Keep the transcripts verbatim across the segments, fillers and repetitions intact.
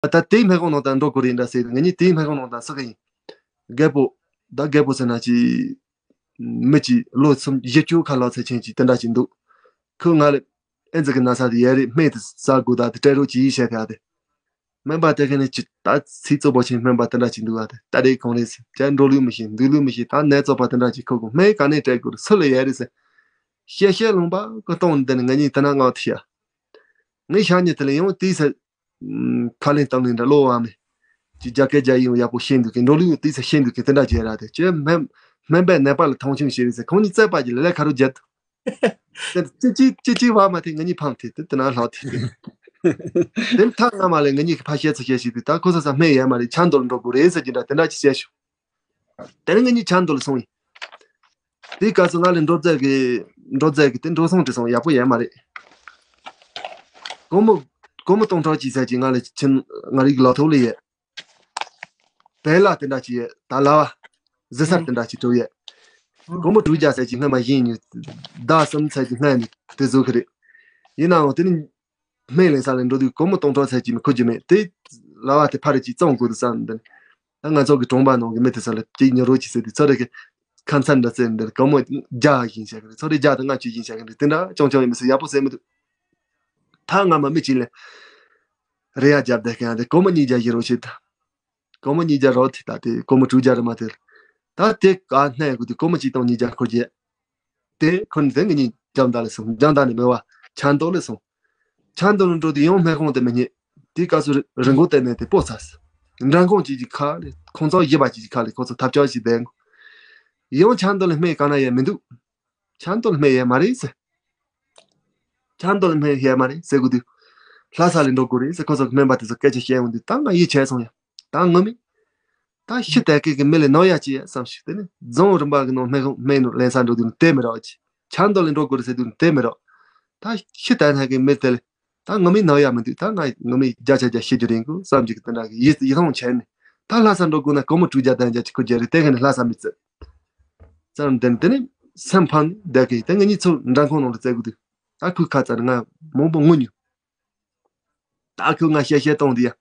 ད་དེའི་སྨན་ཁང་ནང་ད་འགྲོ་དགོས་རེད་འདྲ་ཟེར། ང་གཉིས་དེའི་སྨན་ཁང་ནང་ད་སུ་ག་ཡིན། རྒད་པོ། ད་རྒད་པོ་ཟེར་ན་ཅི། མི་ཅི་ལོ་སུམ་བཞི་བཅུ་ཁ་ལྷག་ཚད་ཅན་ཅིག་དེ་འདྲ་ཅིག་འདུག་ཁོས་ང་ལ་ཨེ་ཛི་གི་ན་ཚ་དེ་ཡོད་རེད། སྨན་དེ་ཟ་དགོས། ད་དེ་སྤྲད་རོགས་གྱིས་བཤད་ཐལ་ཏེ། སྨན་པ་དེ་ག་ནས་ཅི་ད་ཚིག་རྩུབ་པོ་ཆེ་སྨན་པ་དེ་འདྲ་ཅིག་འདུག་ཨ། དེ་ད་རེས་གང་རེད་ཟེར། ཅག་འགྲོ་ལུགས་མི་ཤེས། འདུག་ལུགས་མི་ཤེས། ད་ནད་རྩོད་པ་དེ་འདྲ་ཅིག་ཁོ་གོ། སྨན་ག་ནས་སྤྲད་དགོས་རེད། སུ་ལ་ཡོད་རེད་ཟེར། བཤད་བཤད་ལུང་པ་ཀོ་གཏོང་འདི་ནས་ང་གཉིས་དེ་ན་ངའོ་ཐི་ཡ། ངས་ཤ་ཉེ་དེ་ལ་ཡང་དེའི་ཚེ། ཁ་ལེན་གཏོང་ལེན་འདྲ་བློ་བ་མེད། ཅི་རྒྱ་སྐད་རྒྱ་ཡིན་ཡག་པོ་ཤེས་འདུག་གི། འགྲོ་ལུགས་དེའི་ཚེ་ཤེས་འདུག་གི། དེ་འདྲ་བྱས་ར་དེ་ཅེ་སྨན་སྨན་པས་ནད་པ་ལ་མཐོང་ཆུང་བྱེད་རེད་ཟེར། ཁོང་གཉིས་རྩད་པ་ཅིག་ལ་ལས་ཁ་རུ་བརྒྱབ། དེ་ཅི་ཅི་ཅི་ཅི་བ་མ་ཐེ་ང་གཉིས་ཕམ་ཐེ་དེ་དེ་ན་ལྷག་ཐེ་དེ། དེ་མཐའ་སྔ་མ་ལས་ང་གཉིས་ཀྱི་ཕ་བཤད་ཚོ་བཤད་ཞིག་དུས་ད་ཁོ་ཚོ་ས་སྨན་ཡས་མ་རེད། ཆང་དོར་འགྲོ་དགོས་རེད་ཟེར་གྱི་འདྲ་དེ་འདྲ་ཅི་བཤད་ཞུ། དེ་ནས་ང་གཉིས་ཆང་དོར་ལ་སོང་ཡིན། དེའི་སྐབས་སུ་ང་ལ་འགྲོ་རྫས་ཀྱི་འགྲོ་རྫས་ཀྱི་དེ་འགྲོ་སོང་དྲི་སོང་ཡག་པོ་ཡས་མ་རེད། སྒོར་མོ་སྒོར་མོ་སྟོང་ཕྲག་གཅིག་ཟེར་གྱི་ང་ལ་ཆིན་ང་རིག་ལག་ཐོག་ལ་ཡས། བལ་ལ་དེ་འདྲ་ཅིག་ཡས། ད་ལ་བ་ཟི་སར་དེ་འདྲ་ཅིག་གྲུབ་ཡས། སྒོར་མོ་དྲུག་བརྒྱ་ཟེར་གྱི་སྔ་མ་བཞིན་ཉོས། ཟླ་གསུམ་ཚར་གྱི་སྔ་ནས་དེ་བཟོ་གི་རེད། ཡིན་ནའང་དེ་ནི་སྨན་ལེན་ས་ལ་འགྲོ་དུས་སྒོར་མོ་སྟོང་ཕྲག་ཚར་གྱི་མི་ཁུར་གྱི་མེད་དེ། ལ་བ་དེ་ཕ་རེ་ཅིག་བཙོང་དགོས་དུས་བསམ་འདི། ད་ང་ཚོ་གི་གྲོང་པ་ནང་གི་མི་དེ་ཚོ་ལ་ཅིག་ཉོ་རོགས་གྱིས་ཟེར་དུས་ཚོ་རེ་གི་ཁ་མཚར་འདྲ་བཙལ་འདིར་སྒོར་མོ་བརྒྱ་བཞིན་བྱས་གི་རེད། ཚོ་རེ་བརྒྱ་དང་ལྔ་བཅུ་བཞིན་བྱས་གི་རེད། དེ་འདྲ་ཅུང་ཅུང་ཡིན་མི་སྲིད་ཡག་པོ་ཟེར་མི་འདུག་ཐ་ང་མ་མི་ཅིག་ལས་རེ་ཡ་རྒྱབ་བསྡད་མཁན་དེ་སྒོར་མོ་ཉིས་བརྒྱ་བཞི་རོགས་བྱེད་ད། སྒོར་མོ་ཉིས་བརྒྱ་རོགས་དེ་ད་དེ་སྒོར་མོ་དྲུག་བརྒྱ་རེ་མ་དེ། ད་དེ་ག་སྣེ་གི་དུས་སྒོར་མོ་གཅིག་སྟོང་ཉིས་བརྒྱ་ཁུར་རྒྱུ། དེ་ཁོ་ནི་དེ་ངེད་གཉིས་འཇམ་ད་ལ་སོང་། འཇམ་ད་ནི་མེད་བ། ཆང་དོག་ལ་སོང་། ཆང་དོག་ལ་འགྲོ་དུས་ཡང་སྨན་ཁང་དེ་མི་རྙེད། དེའི་སྐབས་སུ་རི་མགོ་བསྟན་ནས་དེ་སྤོ་ཚར། འགྲན་ཁང་གཅིག་གི་ཁ་ལས་ཁོང་ཚོ་བཞི་པ་གཅིག་གི་ཁ་ལས་ཁོ་ཚོ་ཐབས་ཆག་ཞིག་བསྡད། ཡང་ཆང་དོག་ལ་སྨན་ག་ན་ཡང་མི་འདུག་ཆང་དོག་ལ་སྨན་ཡོད་མ་རེད་ཟེར། ཆང་དོག་ལ་སྨན་ཡོད་མ་རེད་ཟེར་གི་དུས། ལྷ་ས་ལ་འགྲོ་དགོས་རེད་ཟེར། ཁོ་ཚོ་སྨན་པ་དེ་ཚོ་སྐད་ཆ་བཤད་འོང་དུས་ད་ང་ཡིད་ཆད་སོང་ཡ། ད་ངུ་མི། ད་ཤི་དད་ཀི་གི་མི་ལས་ནོར་ཡ་ཅི་ཡ་བསམ་ཞིག་དེ་ནི་རྫོང་རིམ་པ་གི་ནང་སྨན་ཁང་སྨན་ནང་ལེན་ས་འགྲོ་དུས་ནི་དེ་མི་རོགས་ཅི། ཆང་དོག་ལ་འགྲོ་དགོས་རེད་ཟེར་དུས་ནི་དེ་མི་རོགས། ད་ཤི་དད་ན་གི་མི་དེ་ལས། ད་ངུ་མི་ནོར་ཡ་མི་འདུག་ད་ང་ངུ་མི་བརྒྱ་ཆ་བརྒྱ་ཤི་རྒྱུ་རེད་གོ་བསམ་གྱི་གི་དེ་འདྲ་གི་ཡིད་ཡིད་ཐང་ཆད་ནས། ད་ལྷ་ས་འགྲོ་དགོས་ན་སྒོར་མོ་དྲུག་བརྒྱ་དང་བརྒྱ་ཅིག་ཁུར་རྒྱུ་རེད། དེ་ག་ནི་ལྷ་ས་མི་བརྩི། ཙམ་དེ་དེ་ནི་སེམས་ཕམ་བསྡད་གི། དེ་ངེད་གཉིས་ཚོ་འགྲན་ཁང་ནང་ལ་བཙལ་དགོས་དུས། ད་ཁོའི་ཁ་ཙར་ང་མང་པོ་ངུ་མྱོང་། ད་ཁོས་ང་བཤད་བཤད་གཏོང་དུས་ཡ།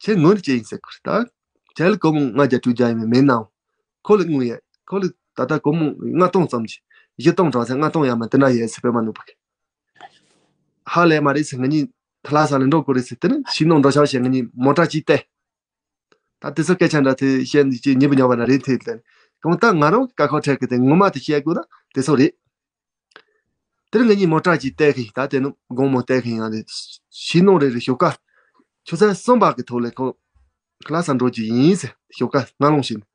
ཁྱེད་ངུ་ནི་ཅི་ཡིན་ཟེར་གི་རེད། ད་ཁྱེད་ལ་སྒོར་མོ་ལྔ་བརྒྱ་དྲུག་བརྒྱ་ཡིན་མིན་མིན་ནའང་། ཁོ་ལ་དངུལ་ཡོད། ཁོ་ལ་ད་ལྟ་སྒོར་མོ་ལྔ་སྟོང་ཙམ་གྱི་བཞི་སྟོང་གྲངས་ཚད་ལྔ་སྟོང་ཡར་མར་དེ་འདྲ་ཡོད་ཟེར། པད་མ་ནོར་བུ་གིས། ཧ་ལས་མ་རེད་ཟེར། ང་གཉིས་ལྷ་ས་ལ་འགྲོ་དགོས་རེད་ཟེར། དེ་ནི་ཕྱི་ནང་འགྲོ་ཆོག་བྱས་ང་གཉིས་མོ་ཊ་གཅིག་བལྟས། ད་དེ་ཚོ་སྐད་ཆ་འདྲ་དེ་བཤད་འདི་ཅི་ཉེ་བུ་ཉོ་བ་ན་རེད་དེ་ལྟ། གང་ལྟར་ང་རང་གི་དཀའ་ཁག་འཕྲད་གི་དེ་ངོ་མ་དེ་བཤད་དགོས་ན་དེ་ཚོ་རེད། དེར་ང་གཉིས་མོ་ཊ་གཅིག་བལྟས་གི་ཡིན། ད་དེ་ནི་དགོང་མོ་བལྟས་གི་ཡིན། ཡང་དེ་ཕྱི་ནང་རེ་རེ་ཞོགས་ཀ་ཆུ་ཚོད་གསུམ་པ་གི་ཐོག་ལས་ཁོ་ལྷ་ས་འགྲོ་རྒྱུ་ཡིན་ཟེར། ཞོགས་ཀ་སྔ་ལོང་ཞིག་ནས།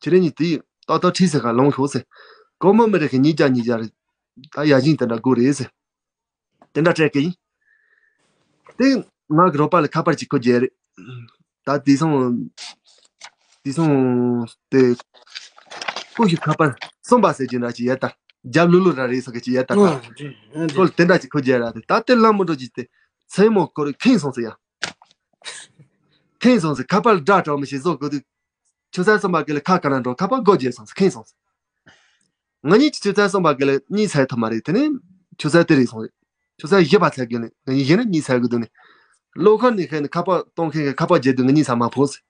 ཁྱེད་རང་གཉིས་དེ་ཏག་ཏག་ཁྲིད་ཟེར་ག་ལོང་ཤོག་ཟེར། སྒོར་མོ་མི་རེ་གི་ཉིས་བརྒྱ་ཉིས་བརྒྱ་རེ། ད་ཡར་ཞིང་དེ་འདྲ་དགོས་རེད་ཟེར། དེ་འདྲ་སྤྲད་གི་ཡིན། དེ་ང་གི་རོགས་པ་ལ་ཁ་པར་གཅིག་ཁོ་རྒྱལ་རེད། ད་དེ་སོང་། དེ་སོང་སྟེ། ཁོ་ཞིག་ཁ་པར་གསུམ་པ་ཟེར་གྱི་འདྲ་ཅིག་ཡོད་ད། རྒྱབ་ལུ་ལུ་ར་རེད་ཟེར་གི་ཅིག་ཡོད་ད། ཨ་ཁོ་ལ་དེ་འདྲ་ཅིག་ཁོ་རྒྱལ་ར་དེ། ད་དེ་ལམ་མི་འགྲོ་ཅིག་དེ། མཚན་མོ་ཁོ་རེ་ཁེངས་སོང་ཟེར་ཡ། ཁེངས་སོང་ཟེར། ཁ་པར་སྒྲ་གྲགས་མི་ཤེས་བཟོ་དགོས་དུས། ཆུ་ཚོད་གསུམ་པ་གི་ལ་ཁ་ག་ན་འགྲོ། ཁ་པར་སྒོ་བརྒྱབ་སོང་ཟེར། ཁེངས་སོང་ཟེར། ང་གཉིས་ཀྱི་ཆུ་ཚོད་གསུམ་པ་གི་ལ་གཉིད་སད་ཐུབ་མ་རེད། དེ་ནས་ཆུ་ཚོད་དེ་རེད་སོང་རེད། ཆུ་ཚོད་བཞི་པ་ཚད་གི་ནས་ང་གཉིས་གཞི་ནས་གཉིད་སད་གི་འདུག་ནས། གློག་ཁང་ནས་ཁ་ནས་ཁ་པར་གཏོང་མཁན་གི་ཁ་པར་བརྒྱབ་དུས་ང་གཉིད་ས་མ་ཕོག་ཟེར།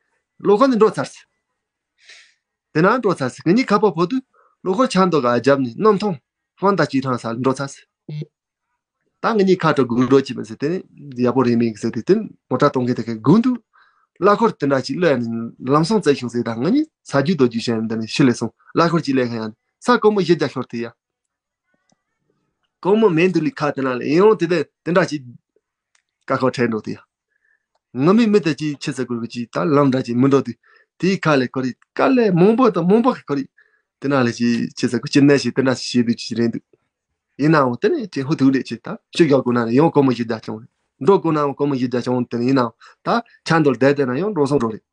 གློག་ཁང་ནས་འགྲོ་ཚར་ཟེར། དེ་ན་འགྲོ་ཚར་ཟེར། ང་གཉིས་ཁ་པར་ཕོག་དུས་གློག་ཁང་ཆང་དོག་ག་རྒྱབ་ནས་གནམ་ཐང་ཧྥང་ཏ་ཅི་ཁྲང་ས་ལ་འགྲོ་ཚར་ཟེར། ད་ང་གཉིས་ཁ་དྲོ་སྒུག་འགྲོ་ཅི་མི་ཟེར། དེ་ནས་ཡག་པོ་རེད་མིན་ཟེར་དུས་དེ་ནས་མོ་ཊ་གཏོང་མཁན་དེ་གས་སྒུག་འདུག་གླ་འཁོར་དེ་འདྲ་ཅིག་གློད་ནས་ལམ་སང་བཙལ་ཤོག་ཟེར། ད་ང་གཉིས་ས་རྒྱུ་རྡོ་རྒྱུ་བྱས་ནས་འདི་ནས་ཕྱི་ལ་སོང་། གླ་འཁོར་ཅིག་གློད་མཁན་ཡང་ས་སྒོར་མོ་བཞི་བརྒྱ་ཤོར་དེ་ཡ། སྒོར་མོ་མེད་འདུག་ལི་ཁ་དེ་ན་ལ་ཡང་དེ་དེ་དེ་འདྲ་ཅིག་དཀའ་ཁག་འཕྲད་འགྲོ་དེ་ཡ། ང་མི་མི་དེ་ཅིག་ཆི་ཟེར་དགོས་གི་ཅིག་ད་ལམ་འདྲ་ཅིག་མི་འགྲོ་དུས་དེའི་ཁ་ལས་ཁོ་རེ་དཀའ་ལས་མང་པོ་དང་མང་པོ་གི་ཁོ་རེ་དེ་ན་ལས་ཅིག་ཆི་ཟེར་དགོས་ཅི་ནས་ཞིག་དེ་འདྲ་ཞིག་བྱེད་དུས་ཅིག་རེད་འདུག་ཡིན་ནའང་དེ་ནས་ཅིག་ཧུ་ཐུག་རེད་ཅིག་ད་ཤུ་རྒྱག་དགོས་ན་ནི་ཡང་སྒོར་མོ་བཞི་བརྒྱ་བྱུང་རེད། འགྲོ་དགོས་ནའང་སྒོར་མོ་བཞི་བརྒྱ་བྱུང་། དེ་ནས་ཡིན་ནའང་ད་ཆ་འདོར་བསྡད་བསྡད་ན་ཡང་འགྲོ་སོང་འགྲོ་རེད།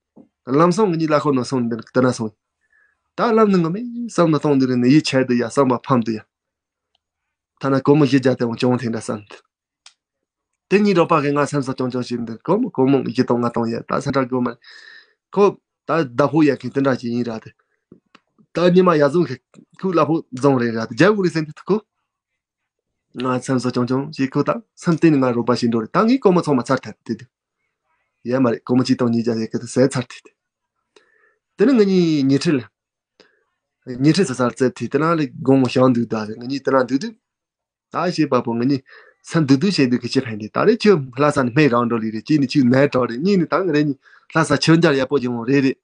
ལམ་སང་ང་གཉིས་གླ་འཁོར་ནང་སོང་ནས་དེ་ན་སོང་། ད་ལམ་ནི་ངོ་མས་བསམ་བློ་གཏོང་དུས་རེད་ནི་ཡིད་ཆད་དུ་ཡ་བསམ་པ་ཕམ་དུ་ཡ། ཐ་ན་སྒོར་མོ་བཞི་བརྒྱ་དེ་འོང་བྱུང་དེ་འདྲ་བསམ་དུ། དེ་གཉིས་རོགས་པ་གིས་ང་སེམས་གསོ་ཆུང་ཆུང་བྱས་འདུག་སྒོར་མོ་སྒོར་མོ་བཞི་སྟོང་ལྔ་སྟོང་ཡོད་ད་ས་ཁྲ་སྒོར་མ། ཁོ་ད་ཟླ་ཕོགས་ཡོད་མཁན་དེ་འདྲ་ཅིག་ཡིན་ར་དེ། ད་ཉི་མ་ཡར་བཟུང་གི་ཁོའི་གླ་ཕོགས་རྫོང་རེད་ར་དེ་རྒྱལ་པོ་རེད་ཟེར་འདུག་ཁོ། ང་སེམས་གསོ་ཆུང་ཆུང་བྱས་ཁོ་ད་སེམས་གཏིང་ནས་ང་རོགས་པ་བྱེད་འགྲོ་རེད། ད་ངའི་སྒོར་མོ་ཚང་མ་ཚར་ཐལ་དེ་དུས། ཡོད་མ་རེད། སྒོར་མོ་གཅིག་སྟོང་ཉིས་བརྒྱ་ཡོད་གི་དེ་ཟད་ཚར་དེ། དེ་ནས་ང་གཉིས་ཉལ་ཁྲི་ལ། ཉལ་ཁྲི་ཟ་སར་བཙལ་དུས་དེ་ན་ལས་དགོང་མོ་ཞག་འདུག་ད་རེད། ང་གཉིས་དེ་ན་འདུག་དུས། ད་ཤེས་པ་པོ་ང་གཉིས་སེམས་སྡུག་སྡུག་བྱས་འདུག་གི་ཅི་ཕན་རེད། ད་རེས་ཁྱོད་ལྷ་ས་ནས་སྨན་རག་འགྲོ་ལི་རེད། གཅིག་ནས་ཁྱོད་ནད་དྲག་རེད། གཉིས་ནས་ད་ང་རེ་གཉིས་ལྷ་ས་ཆོས་འཇར་ཡག་པོ་ཡོང་རེད་རེད།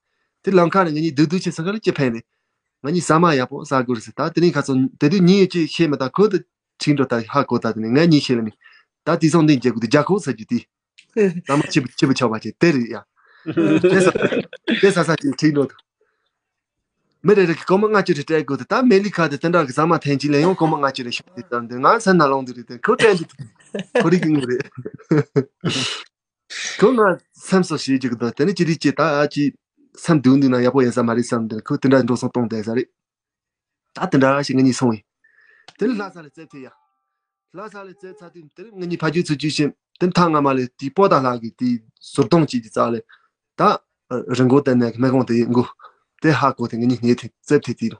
དེ་ལམ་ཁ་ནས་ང་གཉིས་སྡུག་སྡུག་བྱས་ས་ག་ལ་ཅི་ཕན་རེད། ང་གཉིས་ཟ་མ་ཡག་པོ་ཟ་དགོས་རེད་ཟེར། ད་དེ་རིང་ཁ་སང་དེ་དུས་ཉིན་ཡོད་ཅེས་ཤེས་མེད། ད་ཁོ་དུ་ཁྲིད་འགྲོ་ད་ཧ་གོ། ད་དེ་ནས་ང་གཉིས་ཤེས་ལ་ནི་ད་དེ་སང་འདི་འཇལ་དགོས་དུ་རྒྱ་ཁོག་ཟ་རྒྱུ་དེ། ད་མ་ཆེ་བུ་ཆེ་བུ་ཆགས་པ་ཅིག་དེ་རེད་ཡ། དེ་ས་དེ་ས་ས་ཅིག་ཁྲིད་འགྲོ་དུ། མི་རེ་རེ་གི་སྒོར་མོ་ལྔ་བཅུ་རེ་སྤྲད་དགོས་དུ། ད་མེ་ལི་ཁ་དེ་དེ་འདྲ་གི་ཟ་མ་འཐེན་ཅིག་ལས་ཡང་སྒོར་མོ་ལྔ་བཅུ་རེ་ཤོག་དེ་ཙམ་དུ་ང་སེམས་ན་ལོང་དུ་རེད། དེ་ཁོ་སྤྲད་འདུག་ཁོ་རིག་གི་ངོ་རེད། ཁོ་ང་སེམས་སོ་ཞེས་ཅིག་དུ་དེ་ནི་ཅི་རིག་ཅི་ད་ཨ་ཅི་སེམས་སྡུག་འདུག་ན་ཡག་པོ་ཡིན་ས་མ་རེད་བསམ་དེ་ཁོ་དེ་འདྲ་འགྲོ་སོང་གཏོང་བསྡད་ས་རེད། ད་དེ་འདྲ་ཞིག་ང་གཉིས་སོང་ཡིན། དེ་ནི་ལྷ་ས་ལ་བཙལ་ཐུབ་ཡ། ལྷ་ས་ལ་བཙལ་ཚར་དུས་དེ་ནི་ང་གཉིས་ཕ་རྒྱུད་ཚུར་རྒྱུད་ཕྱིན། དེ་ནི་ཐག་སྔ་མ་ལས་དེའི་པོ་ཏཱ་ལ་གི་དེའི་ཟུར་སྟོང་གཅིག་གི་རྩ་ལས་ད་རི་མགོ་བསྟན་ནས་སྨན་ཁང་དེ་ཡིན་གོ། དེ་ཧ་གོ་དེ་ང་གཉིས་ཉལ་ཐེ་བཙལ་ཐེ་དེ་རུ།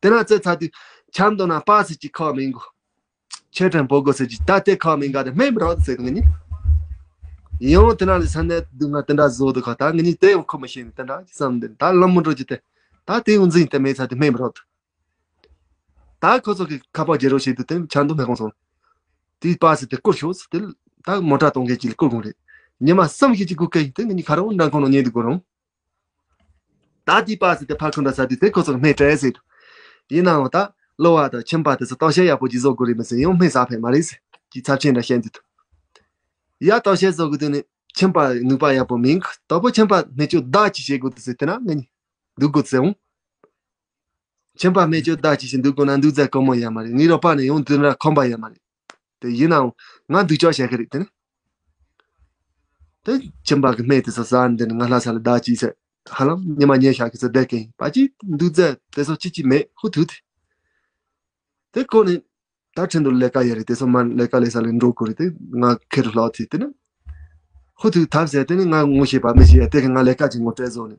དེ་ན་བཙལ་ཚར་དུས་ཆམ་དོ་ན་པ་སི་གཅིག་ཁོག་མིན་གོ། ཆེ་ཕྲན་པོ་གོ་ཟེར་གྱི་ད་དེ་ཁོག་མིན་ག་དེ་སྨན་མི་རོགས་ཟེར་ང་གཉིས། ཡང་དེ་ན་ལས་ས་ནས་སྡུག་ང་དེ་འདྲ་བཟོ་དུ་ཁ་ད་ང་གཉིས་དེ་ཡང་ཁོ་མི་ཤེས་ནས་དེ་འདྲ་བསམ་དེ་ད་ལམ་མི་འགྲོ་གྱི་དེ། ད་དེ་ཡང་འཛིན་དེ་མེད་ཚར་དེ་སྨན་མི་རོགས། ད་ཁོ་ཚོ་གི་ཁ་པར་རྒྱལ་རོགས་བྱེད་དུས་དེ་ཆ་མདོ་སྨན་ཁང་སོང་། དེའི་པ་སི་དེ་བསྐུར་ཤོག་ཟེར་དེ་ད་མོ་ཊ་གཏོང་མཁན་གྱི་བསྐུར་དགོས་རེད། ཉི་མ་གསུམ་བཞི་གཅིག་སྒུག་གི་ཡིན། དེ་ང་གཉིས་ཁ་རོག་འདྲ་ཁོང་ནང་ཉལ་དུ་དགོས་རུང་། ད་དེའི་པ་སི་དེ་ཕར་ཁོ་འདྲ་ཟ་དུས་དེ་ཁོ་ཚོ་གི་སྨན་སྤྲད་ཟེར་དུས། ཡིན་ནའང་ད་གློ་བ་དང་མཆིན་པ་དེ་ཚོ་བརྟག་དཔྱད་ཡག་པོ་ཅིག་བཟོ་དགོས་རེད་མི་ཟེར་ཡང་སྨན་ཟ་ཕན་མ་རེད་ཟེར་གྱི་ཚབས་ཆེན་འདྲ་བཤད་འདུག་ཡ་བརྟག་དཔྱད་བཟོ་དགོས་དུས་ནི་མཆིན་པ་ནུས་པ་ཡག་པོ་མིན། དོ་པོ་མཆིན་པ་སྨན་བཅོས་བདག་གིས་བྱེད་དགོས་དུས་ཟེར་དེ་ན་ང་གཉིས་འདུག་དགོས་ཟེར་འོང་། མཆིན་པ་སྨན་བཅོས་བདག་གིས་བྱེད་འདུག་དགོས་ན་འདུག་རྫས་དཀོན་མོ་ཡོད་མ་རེད། ངའི་རོགས་པ་ནི་ཡང་འདི་འདྲ་ཁོམ་པ་ཡོད་མ་རེད། དེ་ཡིན་ནའང་ང་འདུག་ཅོག་བྱེད་ཀྱི་རེད། དེ་ནི་དེ་མཆིན་པ་གི་སྨན་དེ་ཚོ་ཟ་འདི་ནི་ང་ལྷ་ས་ལ་བདག་གིས་ཟེར་ཧ་ལམ་ཉི་མ་ཉལ་ཤག་གི་ཚོ་བསྡད་ཀྱིན་པ་ཅི་འདུག་རྫས་དེ་ཚོ་ཅི་ཅི་མེད་ཧུ་ཐུག་དེ། དེ་ཁོ་ནི་ད་ཁྲིན་ཏུ་ལས་ཀ་ཡོད་རེད། དེ་ཚོ་མ་ལས་ཀ་ལས་ས་ལས་འགྲོ་དགོས་རེད། དེ་ང་ཁེར་ལྷག་དེ་དེ་ནི་ཧུ་ཐུག་ཐབས་ཟད་དེ་ནི་ང་ངོ་ཤེས་པ་མི་ཤེས་ཡ་དེ་གི་ང་ལས་ཀ་ཅིག་ངོ་སྤྲད་བཟོ་ནི།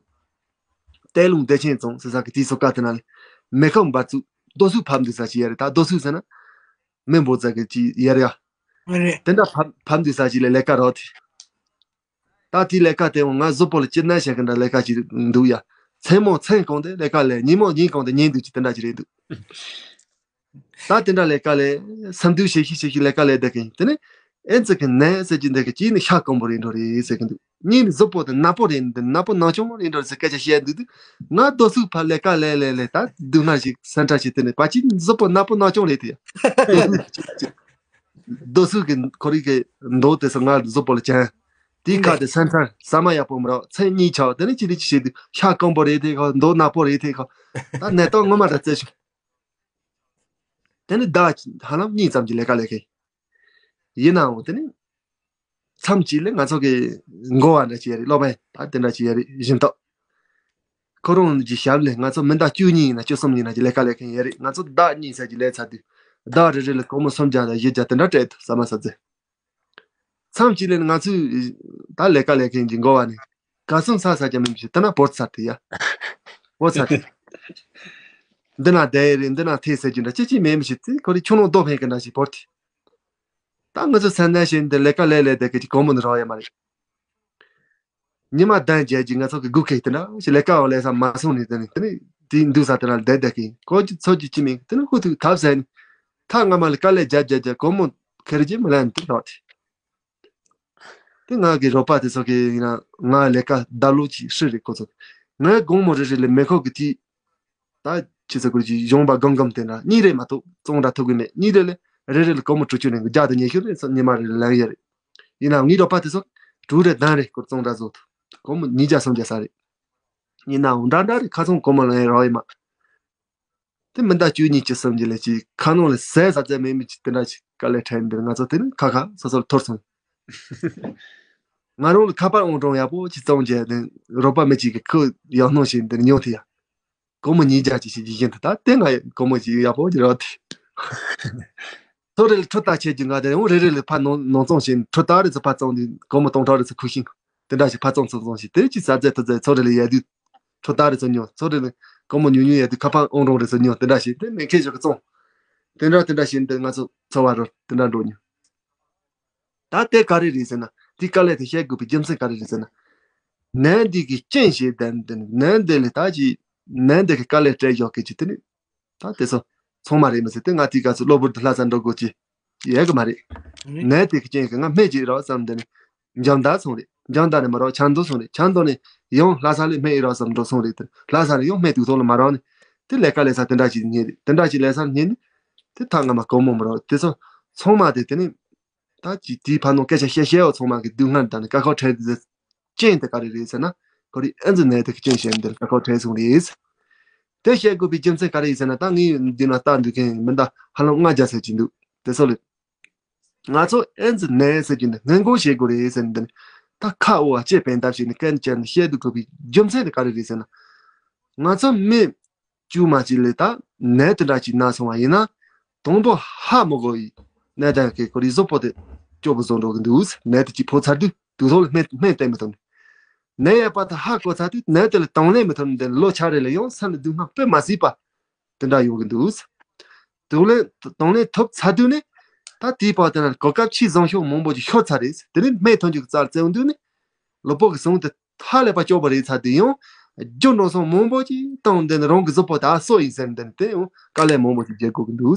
ཏའེ་ལུང་བདེ་ཆེན་རྫོང་ཟེར་ས་གི་དེའི་སོ་ཀ་དེ་ན་ལས་མེ་ཁང་འབར་ཚུགས་རྡོ་སུག་ཕབ་འདུག་ས་ཅིག་ཡོད་རེད། ད་རྡོ་སུག་ཟེར་ན་མེ་འབོར་ས་གི་ཅིག་ཡོད་རེད་ཡ། རེད། དེ་འདྲ་ཕབ་ཕབ་འདུག་ས་ཅིག་ལས་ལས་ཀ་རོགས་དེ། ད་དེའི་ལས་ཀ་དེ་འོང་ང་གཟུགས་པོ་ལ་སྐྱིད་ན་བྱེད་གི་འདྲ་ལས་ཀ་ཅིག་འདུག་ཡ། མཚན་མོ་མཚན་གང་དེ་ལས་ཀ་ལས། ཉིན་མོ་ཉིན་གང་དེ་ཉལ་འདུག་ཅིག་དེ་འདྲ་ཅིག་རེད་འདུག་ད་དེ་འདྲ་ལས་ཀ་ལས་སེམས་སྡུག་བྱེད་ཤི་བྱེད་ཤི་ལས་ཀ་ལས་བསྡད་གི་ཡིན། དེ་ནས་ཨེ་ཙི་གི་ནད་ཟེར་གྱི་འདི་གི་གཅིག་ནི་ཤ་སྐམ་པོ་རེད་འགྲོ་རེད་ཟེར་གི་འདུག་གཉིས་ནི་གཟུགས་པོ་དེ་ནག་པོ་རེད་འདི་ནག་པོ་ནག་ཆུང་རེད་འགྲོ་རེད་ཟེར་སྐད་ཆ་བཤད་འདུག་དུས་ང་རྡོ་སུག་ཕར་ལས་ཀ་ལས་ལས་ལས་ད་སྡུག་བསྔལ་ཞིག་སེམས་ཁྲལ་ཞིག་དེ་ནས་པ་ཅི་གཟུགས་པོ་ནག་པོ་ནག་ཆུང་རེད་དེ། རྡོ་སུག་གི་ཁོ་རིག་གི་མདོག་དེ་ཚོ་ང་གཟུགས་པོ་ལ་བྱན། དེའི་ཁ་དེ་སེམས་ཁྲལ་ཟ་མ་ཡག་པོ་མི་རག་མཚན་གཉིད་ཆག་དེ་ནས་ཅི་རིག་ཅི་བྱེད་དུས་ཤ་སྐམ་པོ་རེད་དེ་ཁ་མདོག་ནག་པོ་རེད་དེ་ཁ་ད་ནད་རྟགས་ངོ་མ་འདྲ་བཙལ་ཞིག་དེ་ནི་ཟླ་ཧ་ལམ་གཉིས་ཙམ་གྱི་ལས་ཀ་ལས་མཁན་ཡིན་ནའང་དེ་ནི་མཚམས་གཅིག་ལས་ང་ཚོ་གི་འགོ་བ་འདྲ་ཅིག་ཡོད་རེད། སློབ་དཔོན་ད་དེ་འདྲ་ཅིག་ཡོད་རེད། སྦྱིན་བདག་ཁོ་རང་གི་ཞབས་ལས་ང་ཚོ་མི་ཟླ་བཅུ་གཉིས་ཡིན་ན་བཅུ་གསུམ་ཡིན་ན་གྱི་ལས་ཀ་ལས་མཁན་ཡོད་རེད། ང་ཚོ་ཟླ་གཉིས་ཙམ་གྱི་ལས་ཚར་དུས་ཟླ་རེ་རེ་ལ་སྒོར་མོ་སུམ་བརྒྱ་དང་བཞི་བརྒྱ་དེ་འདྲ་སྤྲད་འདུག་ཟ་མ་ཟ་རྫས། མཚམས་གཅིག་ལས་ང་ཚོས་ད་ལས་ཀ་ལས་མཁན་གྱི་འགོ་བ་ནས་ག་སོང་ས་ས་ཀྱང་མི་ཤེས། དེ་ན་བོར་ཚར་ཏེ་ཡ། བོར་ཚར་ཏེ། འདི་ན་བསྡད་ཡས་རེད། འདི་ན་ཐེ་ཟེར་རྒྱུ་འདྲ་ཅི་ཅི་མེད་མི་ཤེས་ཚེ་ཁོ་རེ་ཁྱོད་རང་རྡོ་འཕེན་གི་འདྲ་ཞིག་བོར་ཏེ། ད་ང་ཚོ་སེམས་ནད་བྱས་འདི་ལས་ཀ་ལས་ལས་བསྡད་གི་ཅིག་གོང་མོ་ནི་རག་ཡ་མ་རེད། ཉི་མ་བདུན་བརྒྱད་ཀྱི་ང་ཚོ་གི་སྒུག་ཁེ་དེ་འདྲ་ཞིག་ལས་ཀ་བ་ལས་ས་མ་སོང་ནས་དེ་ནས་དེ་ནས་དེ་འདུག་ས་དེ་ན་བསྡད་བསྡད་གི་ཁོ་ཅི་ཚོད་ཀྱི་ཅི་མིན་དེ་ནས་ཧུ་ཐུག་ཐབས་ཟད་ནས་ཐག་སྔ་མ་ལས་ཀ་ལས་བརྒྱབ་བརྒྱབ་བརྒྱབ་གོང་མོ་ཁེར་རྒྱུ་མི་ལན་དེ་ལོག་དེ། དེ་ང་གི་རོགས་པ་དེ་ཚོ་གི་ཡིན་ན་ང་ལས་ཀ་ཟླ་ལོ་གཅིག་ཧྲིལ་རེད་ཁོ་ཚོ། ངའི་དགོང་མོ་རེ་རེ་ལས་མེ་ཁོག་གི་དེ་ད་ཅི་ཟེར་དགོས་ཀྱི་གཞོང་པ་སྒམ་སྒམ་དེ་འདྲ་གཉིས་རེ་མ་གཏོགས་བཙོང་འདྲ་ཐུབ་གི་མེད། གཉིས་རེ་ལས་རེ་རེ་ལས་སྒོར་མོ་དྲུག་ཅུ་རེ་བརྒྱ་དང་ཉི་ཤུ་རེ་ཉི་མ་རེ་ལས་ལེན་ཡོད་རེད། ཡིན་ནའང་ངའི་རོགས་པ་དེ་ཚོ་དྲུག་རེ་བདུན་རེ་སྐོར་བཙོང་འདྲ་བཟོ་ཐུབ། སྒོར་མོ་ཉིས་བརྒྱ་སུམ་བརྒྱ་ས་རེད། ཡིན་ནའང་འདྲ་འདྲ་རེ་ཁ་ཚོང་སྒོར་མོ་ལེན་རོགས་ཡིན་མ། དེ་མི་ཟླ་བཅུ་གཉིས་བཅུ་གསུམ་གྱི་ལས་ཀྱི་ཁ་ནང་ལ་ཟས་ཟ་ཚད་མེད་མི་ཅིག་དེ་འདྲ་ཞིག་དཀའ་ལས་འཕྲད་འདིར་ང་ཚོ་དེ་ནི་ཁ་ཁ་སོ་སོར་འཐོར་སོང་། ང་རང་ལ་ཁ་པར་ཨང་གྲངས་ཡག་པོ་ཅིག་བཙོང་རྒྱུ་དེ་རོགས་པ་མི་གཅིག་གིས་ཁོ་ཡག་སྣང་བྱས་འདིར་ཉོ་ཐུབ་ཡ། སྒོར་མོ་ཉིས་བརྒྱ་ཅིག་བྱེད་ཀྱི་བཞིན་དུ་ད་དེ་ང་སྒོར་མོ་ཅིག་ཡག་པོ་ཅིག་རག་དུས། ཚོ་རེ་ལ་ཁྲོ་ཐག་ཆད་ཀྱི་ང་དེ་ཡང་རེ་རེ་ལ་ཕར་ནང་ནང་བཙོང་བྱས་ཁྲོ་ཐག་རེ་ཚོ་ཕར་བཙོང་དུས་སྒོར་མོ་སྟོང་ཕྲག་རེ་ཚོ་ཁུག་ཤིང་། དེ་འདྲ་ཞིག་ཕར་བཙོང་ཚུར་བཙོང་ཞིག་དེ་ཅི་ཟ་རྫས་ཐུབ་རྫས་ཚོ་རེ་ལ་ཡལ་དུས། ཁྲོ་ཐག་རེ་ཚོ་ཉོ། ཚོ་རེ་ལ་སྒོར་མོ་ཉུང་ཉུང་ཡལ་དུས་ཁ་པར་ཨང་གྲངས་རེ་ཚོ་ཉོ། དེ་འདྲ་ཞིག་དེ་མེ་ཁེ་ཞོག་གི་བཙོང་། དེ་འདྲ་དེ་འདྲ་བྱས་འདི་ང་ཚོ་འཚོ་བ་རོལ་དེ་འདྲ་འགྲོ་མྱོང་། ད་དེ་ག་རེ་རེད་ཟེར་ན། དེའི་དཀའ་ལས་དེ་བཤད་དགོས་པའི་རྒྱུ་མཚན་ག་རེ་རེད་ཟེར་ན། ནད་འདི་གི་རྐྱེན་ཞེས་དེ་ནི་ནད་འདི་ལས་ད་ཅི་ནད་འདི་གི་དཀའ་ལས་སྤྲད་ཡོད་གི་ཅི་དེ་ནི། ད་དེ་ཚོ་ཚང་མ་རེད་མི་སྲིད་དེ། ང་དེའི་སྐབས་སུ་གློ་བུར་དུ་ལྷ་སར་འགྲོ་དགོས་ཀྱི་ཡོད་གི་མ་རེད། ནད་དེ་གི་རྐྱེན་གྱིས་ང་སྨན་ཅིག་རག་བསམ་དེ་ནི་འཇམ་དར་སོང་རེད། འཇམ་དར་ནས་མ་རག་ཆབ་མདོ་སོང་རེད། ཆབ་མདོ་ནས་ཡང་ལྷ་ས་ལ་སྨན་ཡིན་རག་བསམ་འགྲོ་སོང་རེད་དེ། ལྷ་ས་ནས་ཡང་སྨན་དུས་ཐོག་ལ་མ་རག་ནས་དེ་ལས་ཀ་ལས་ས་དེ་འདྲ་ཅིག་རྙེད་རེད། དེ་འདྲ་ཅིག་ལས་ས་རྙེད་ནས་དེ་ཐག་ང་མ་གོ་མོ་མ་རག་དེ་ཚོ་ཚང་མ་དེ་དེ་ནི། ད་ཅི་དེའི་ཕ་ནོ་སྐད་ཆ་བཤད་བཤད་བ་ཚང་མ་གི་སྡུག་བསྔལ་དང་ནི་དཀའ་ཁག་འཕྲད་དེ་རྐྱེན་དེ་ག་རེ་རེད་ཟེར་ན། ཁོ་རེ་ཨེ་ཛི་ནད་དེ་གི་རྐྱེན་བྱས་འདིར་དཀའ་ཁག་འཕྲད་སོང་རེད། དེ་བཤད་དགོས་པའི་རྒྱུ་མཚན་ག་རེ་ཡིན་ཟེར་ན། ད་ངས་འདི་ན་ལྟ་འདུག་མཁན་མི་འདྲ་ཧ་ལམ་ལྔ་བརྒྱ་ཟེར་གྱི་འདུག་དེ་ཚོ་ལས་ང་ཚོ་ཨེ་ཛི་ནད་ཟེར་གྱི་འདི་སྔོན་འགོག་བྱེད་དགོས་རེད་ཟེར་འདི་ནི། ད་ཁ་འོ་བ་ལྕེ་བེན་ཐབས་བྱས་ནས་སྐད་ཆ་བཤད་འདུག་དགོས་པའི་རྒྱུ་མཚན་དེ་ག་རེ་རེད་ཟེར་ན། ང་ཚོ་མི་དཀྱུས་མ་ཅིག་ལ་ད་ནད་དེ་འདྲ་ཅིག་ན་སོང་བ་ཡིན་ན། དང་པོ་ཧ་མི་གོ་ཡི་ནད་དང་གི་ཁོ་རའི་གཟུགས་པོ་དེ་སྐྱོ་པོ་བཟོ་འགྲོ་གི་འདུག་ནད་དེ་ཅིག་ཕོག་ཚར་དུས་དུས་ཐོག་ལ་སྨན་སྨན་བསྟེན་མི་ཐུབ་ནས། ནད་ཡོད་པ་དེ་ཧ་གོ་ཚར་དུས་ནད་དེ་ལ་དང་ལེན་མི་ཐུབ་ནས་ལོ་ཆ་རེ་ལ་ཡང་སེམས་ལ་སྡུག་བསྔལ་དཔེ་མ་སྲིད་པ་དེ་འདྲ་ཡོང་གི་འདུག་དང་ལེན་དང་ལེན་ཐུབ་ཚར་དུས་ནི། ད་དེའི་བར་དེ་ན་གོ་སྐབས་ཆེས་བཟང་ཤོས་མང་པོ་ཅིག་ཤོར་ཚར་རེད། དེ་ནི་སྨན་ཐོན་རྒྱུ་གི་རྩར་བཙལ་དུས་ནི། གློ་བུར་གྱི་ཟུངས་དེ་ཧ་ལས་པ་སྐྱོ་པོ་རེད་ཚར་དེ་ཡང་། རྒྱུ་འགྲོ་སོང་མང་པོ་ཅིག་བཏང་དེ་ནི་རང་གི་གཟུགས་པོ་ད་གསོ་ཡིན་ཟེར་འདི་ནི་དེ་ཡང་དཀའ་ལས་མང་པོ་ཅིག་རྒྱག་དགོས་ཀྱི་འདུག་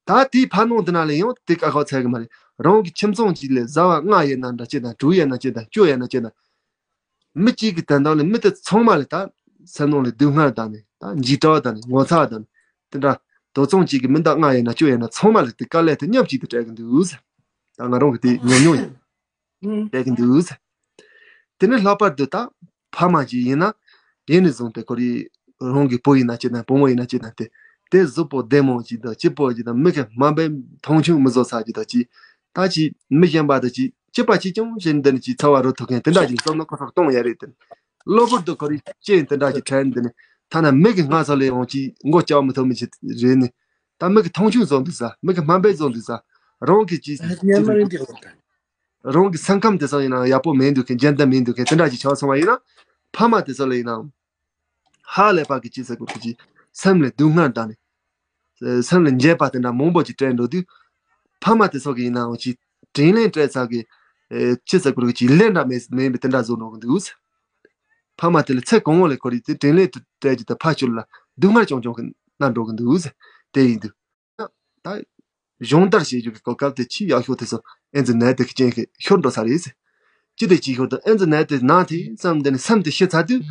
ད་དེའི་ཕ་ནང་འདི་ན་ལས་ཡང་དེ་དཀའ་ཁག་ཚད་གི་མ་རེད། རང་གི་ཁྱིམ་ཚང་གཅིག་ལས་བཟའ་བ་ལྔ་ཡོད་ན་འདྲ་ཅི་དང་། དྲུག་ཡོད་ན་ཅི་དང་། བཅུ་ཡོད་ན་ཅི་དང་། མི་གཅིག་གི་དོན་དག་ལས་མི་དེ་ཚང་མ་ལས་ད་སེམས་ནང་ལས་སྡུག་བསྔལ་དང་ནི་ད་འཇིགས་སྐྲག་དང་ནི་ངོ་ཚ་དང་ནི་དེ་འདྲ། དོ་ཚང་གཅིག་གི་མི་ད་ལྔ་ཡོད་ན་བཅུ་ཡོད་ན་ཚང་མ་ལས་དེ་དཀའ་ལས་དེ་མཉམ་གཅིག་ཏུ་སྤྲད་གི་འདུག་ད་ང་རང་གི་དེ་ཉམས་མྱོང་ཡིན། ཨང་། སྤྲད་གི་འདུག་དེ་ནི་ལྷག་པར་དུ་ད་ཕ་མ་གཅིག་ཡིན་ན་ཡིན་ནས་བཟུང་སྟེ་ཁོ་རའི་རང་གི་བུ་ཡིན་ན་ཅི་དང་བུ་མོ་ཡིན་ན་ཅི་དང་དེ་དེ་གཟུགས་པོ་བདེ་མོ་ཅིག་དང་སྐྱིད་པོ་ཅིག་དང་མི་གི་དམའ་འབེབས་མཐོང་ཆུང་མི་བཟོ་ས་ཅིག་དང་ཅིག་ད་ཅིག་མི་གཞན་པ་དང་ཅིག་སྐྱིད་པ་ཅིག་ཀྱང་བྱེད་འདི་ནི་ཅིག་ཚ་བ་རོལ་ཐུབ་མཁན་དེ་འདྲ་ཅིག་བསམ་ན་ཁོ་ཐག་གཏོང་ཡ་རེད་དེ། གློ་བུར་དུ་ཁོ་རའི་རྐྱེན་དེ་འདྲ་ཅིག་འཕྲད་འདི་ནི་ཐ་ན་མི་གི་སྔ་ས་ལས་ཡང་ཅིག་མགོ་བཀྱག་མི་ཐུབ་མི་ཅིག་རེད་ནི། ད་མི་གི་མཐོང་ཆུང་བཟོ་འདུག་ས། མི་གི་དམའ་འབེབས་བཟོ་འདུག་ས། རང་གི་ཅིག་ཉན་མ་རིན་དེ་ཁོ་ཐག་རང་གི་སེམས་ཁམས་དེ་ཚོ་ཡིན་ན་ཡག་པོ་མེད་འདུག་མཁན་རྒྱུན་ལྡན་མེད་འདུག་མཁན་དེ་འདྲ་ཅིག་ཆགས་སོང་བ་ཡིན་ན། ཕ་མ་དེ་ཚོ་ལ་ཡིན་ནའང་ཧ་ལས་པ་གི་ཅི་ཟེར་དགོས་ཀྱི་ཅིག་སེམས་ལ་སྡུག་བསྔལ་དང་ནི། སེམས་ལ་འགྱོད་པ་དེ་འདྲ་མང་པོ་ཅིག་སྤྲད་འགྲོ་དུས། ཕ་མ་དེ་ཚོ་གི་ཡིན་ནའང་ཅིག་དྲིན་ལན་སྤྲད་ས་གི་ཅི་ཟེར་དགོས་ཀྱི་ཅིག་ལན་འདྲ་མེད་མེད་པའི་དེ་འདྲ་བཟོ་འགྲོ་གི་འདུག་ཕ་མ་དེ་ལ་ཚེ་གང་བོ་ལ་ཁོ་རའི་དེ་དྲིན་ལན་སྤྲད་ཀྱི་དེ་ཕར་ཚུར་ལ་སྡུག་བསྔལ་རྐྱང་རྐྱང་གི་ན་འགྲོ་གི་འདུག་དེ་ཡིན་དུས། ད་སྦྱོང་བརྡར་བྱེད་རྒྱུ་གི་གོ་སྐབས་དེ་ཆེས་ཡག་ཤོས་དེ་ཚོ་ཨེ་ཙི་ནད་དེ་གི་རྐྱེན་གྱིས་ཤོར་འགྲོ་ས་རེད། ཅི་སྟེ་ཅིག་ཤོར་དུ་ཨེ་ཙི་ནད་དེ་ན་དེ་ཙམ་དེ་ནི་སེམས་དེ་ཤི་ཚར་དུས་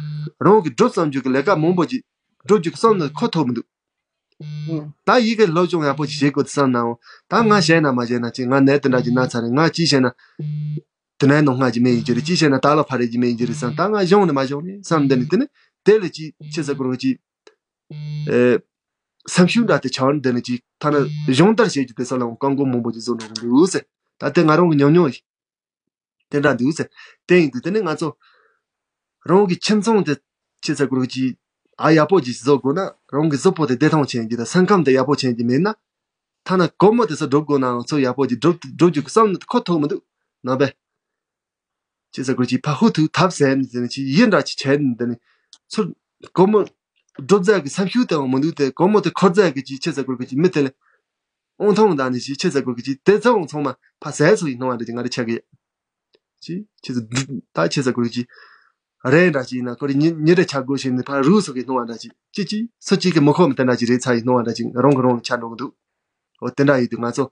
རང་གི་སྒྲུབ་བསམ་རྒྱུ་གི་ལས་ཀ་མང་པོ་ཅིག་སྒྲུབ་རྒྱུ་གི་བསམ་ན་ཁོ་ཐོབ་མི་འདུག་ད་ཡི་གེ་སློབ་སྦྱོང་ཡག་པོ་ཅིག་བྱེད་དགོས་དུ་བསམ་ནའང་། ད་ང་བྱས་ན་མ་བྱས་ན་ཅིག་ང་ནད་དེ་འདྲ་ཅིག་ན་ཚར་རེད། ང་ཅི་བྱས་ན་དེ་ནས་ནོ་སྔ་ཅིག་མེད་ཡིན་གྱི་རེད། ཅི་བྱས་ན་ད་ལོ་ཕ་རེད་ཅིག་མེད་ཡིན་གྱི་རེད་བསམ། ད་ང་སྦྱོང་ནས་མ་སྦྱོང་ནས་བསམ་འདི་ནི་དེ་ནི་དེ་ལས་ཅིག་ཆེ་ས་སྐོར་གི་ཅིག་ཨེ། སེམས་ཤུགས་འདྲ་དེ་ཆགས་འདི་ནི་ཅིག་ཐ་ན་སྦྱོང་བརྡར་བྱེད་རྒྱུ་དེ་ས་ལའང་བཀག་འགོག་མང་པོ་ཅིག་བཟོ་འགྲོ་གི་འདུག་ཟེར། ད་དེ་ང་རང་གི་ཉམས་མྱོང་ཡིན། དེ་འདྲ་འདུག་ཟེར། དེ་ཡིན་དུས་དེ་ནི་ང་ཚོ་རང་གི་ཁྱིམ་ཚང་དེ་ཆེ་ས་སྐོར་གྱི་ཨ་ཡག་པོ་ཅིག་བཟོ་དགོས་ན། རང་གི་གཟུགས་པོ་དེ་བདེ་ཐང་ཅན་གྱི་དང་སེམས་ཁམས་དེ་ཡག་པོ་ཅན་གྱི་མེད་ན། ཐ་ན་སྒོར་མོ་དེ་ཚོ་སྒྲུབ་དགོས་ནའང་ཚོ་ཡག་པོ་ཅིག་སྒྲུབ་སྒྲུབ་རྒྱུ་གི་བསམ་ནི་ཁོ་ཐུག་མི་འདུག་ནང་པས། ཅི་ཟེར་དགོས་ཀྱི་ཕ་ཧུ་ཐུག་ཐབས་ཟད་ནས་ཟེར་ནས་ཅི་ཡིན་འདྲ་ཅིག་བྱས་ནས་འདི་ནི་ཚུར་སྒོར་མོ་སྒྲུབ་རྫས་ཀྱི་སེམས་ཤུགས་དེའང་མི་འདུག་སྟེ། སྒོར་མོ་དེ་འཁོར་རྫས་ཀྱི་ཅི་ཆེ་ཟེར་དགོས་ཀྱི་ཅི་མི་དེ་ལས་ཨོང་ཐོང་དང་ནི་ཅི་ཆེ་ཟེར་དགོས་ཀྱི་ཅི་དེ་ཚོའང་ཚང་མ་ཕ་ཟད་སོ་ཡི་སྣང་བ་འདྲ་ཅིག་ང་རེ་ཆགས་ཀྱི་ཡོད། ཅི་ཆེ་ཟེར་ད་ཆེ་ཟེར་དགོས་ཀྱི་ཅི་རེད་འདྲ་ཅིག་ཡིན་ན་ཁོ་རེ་ཉི་ཉི་རེ་ཆགས་དགོས་ཤེས་ནི་ཕ་རུ་སོ་གི་སྣང་བ་འདྲ་ཅིག་ཅི་ཅི་སུ་གཅིག་གི་མི་ཁོམ་དེ་འདྲ་ཅིག་རེད་ཚ་ཡི་སྣང་བ་འདྲ་ཅིག་རང་གི་རང་ལ་ཆགས་འགྲོ་གི་འདུག་འོ་དེ་འདྲ་ཡིན་དུས་ང་ཚོ་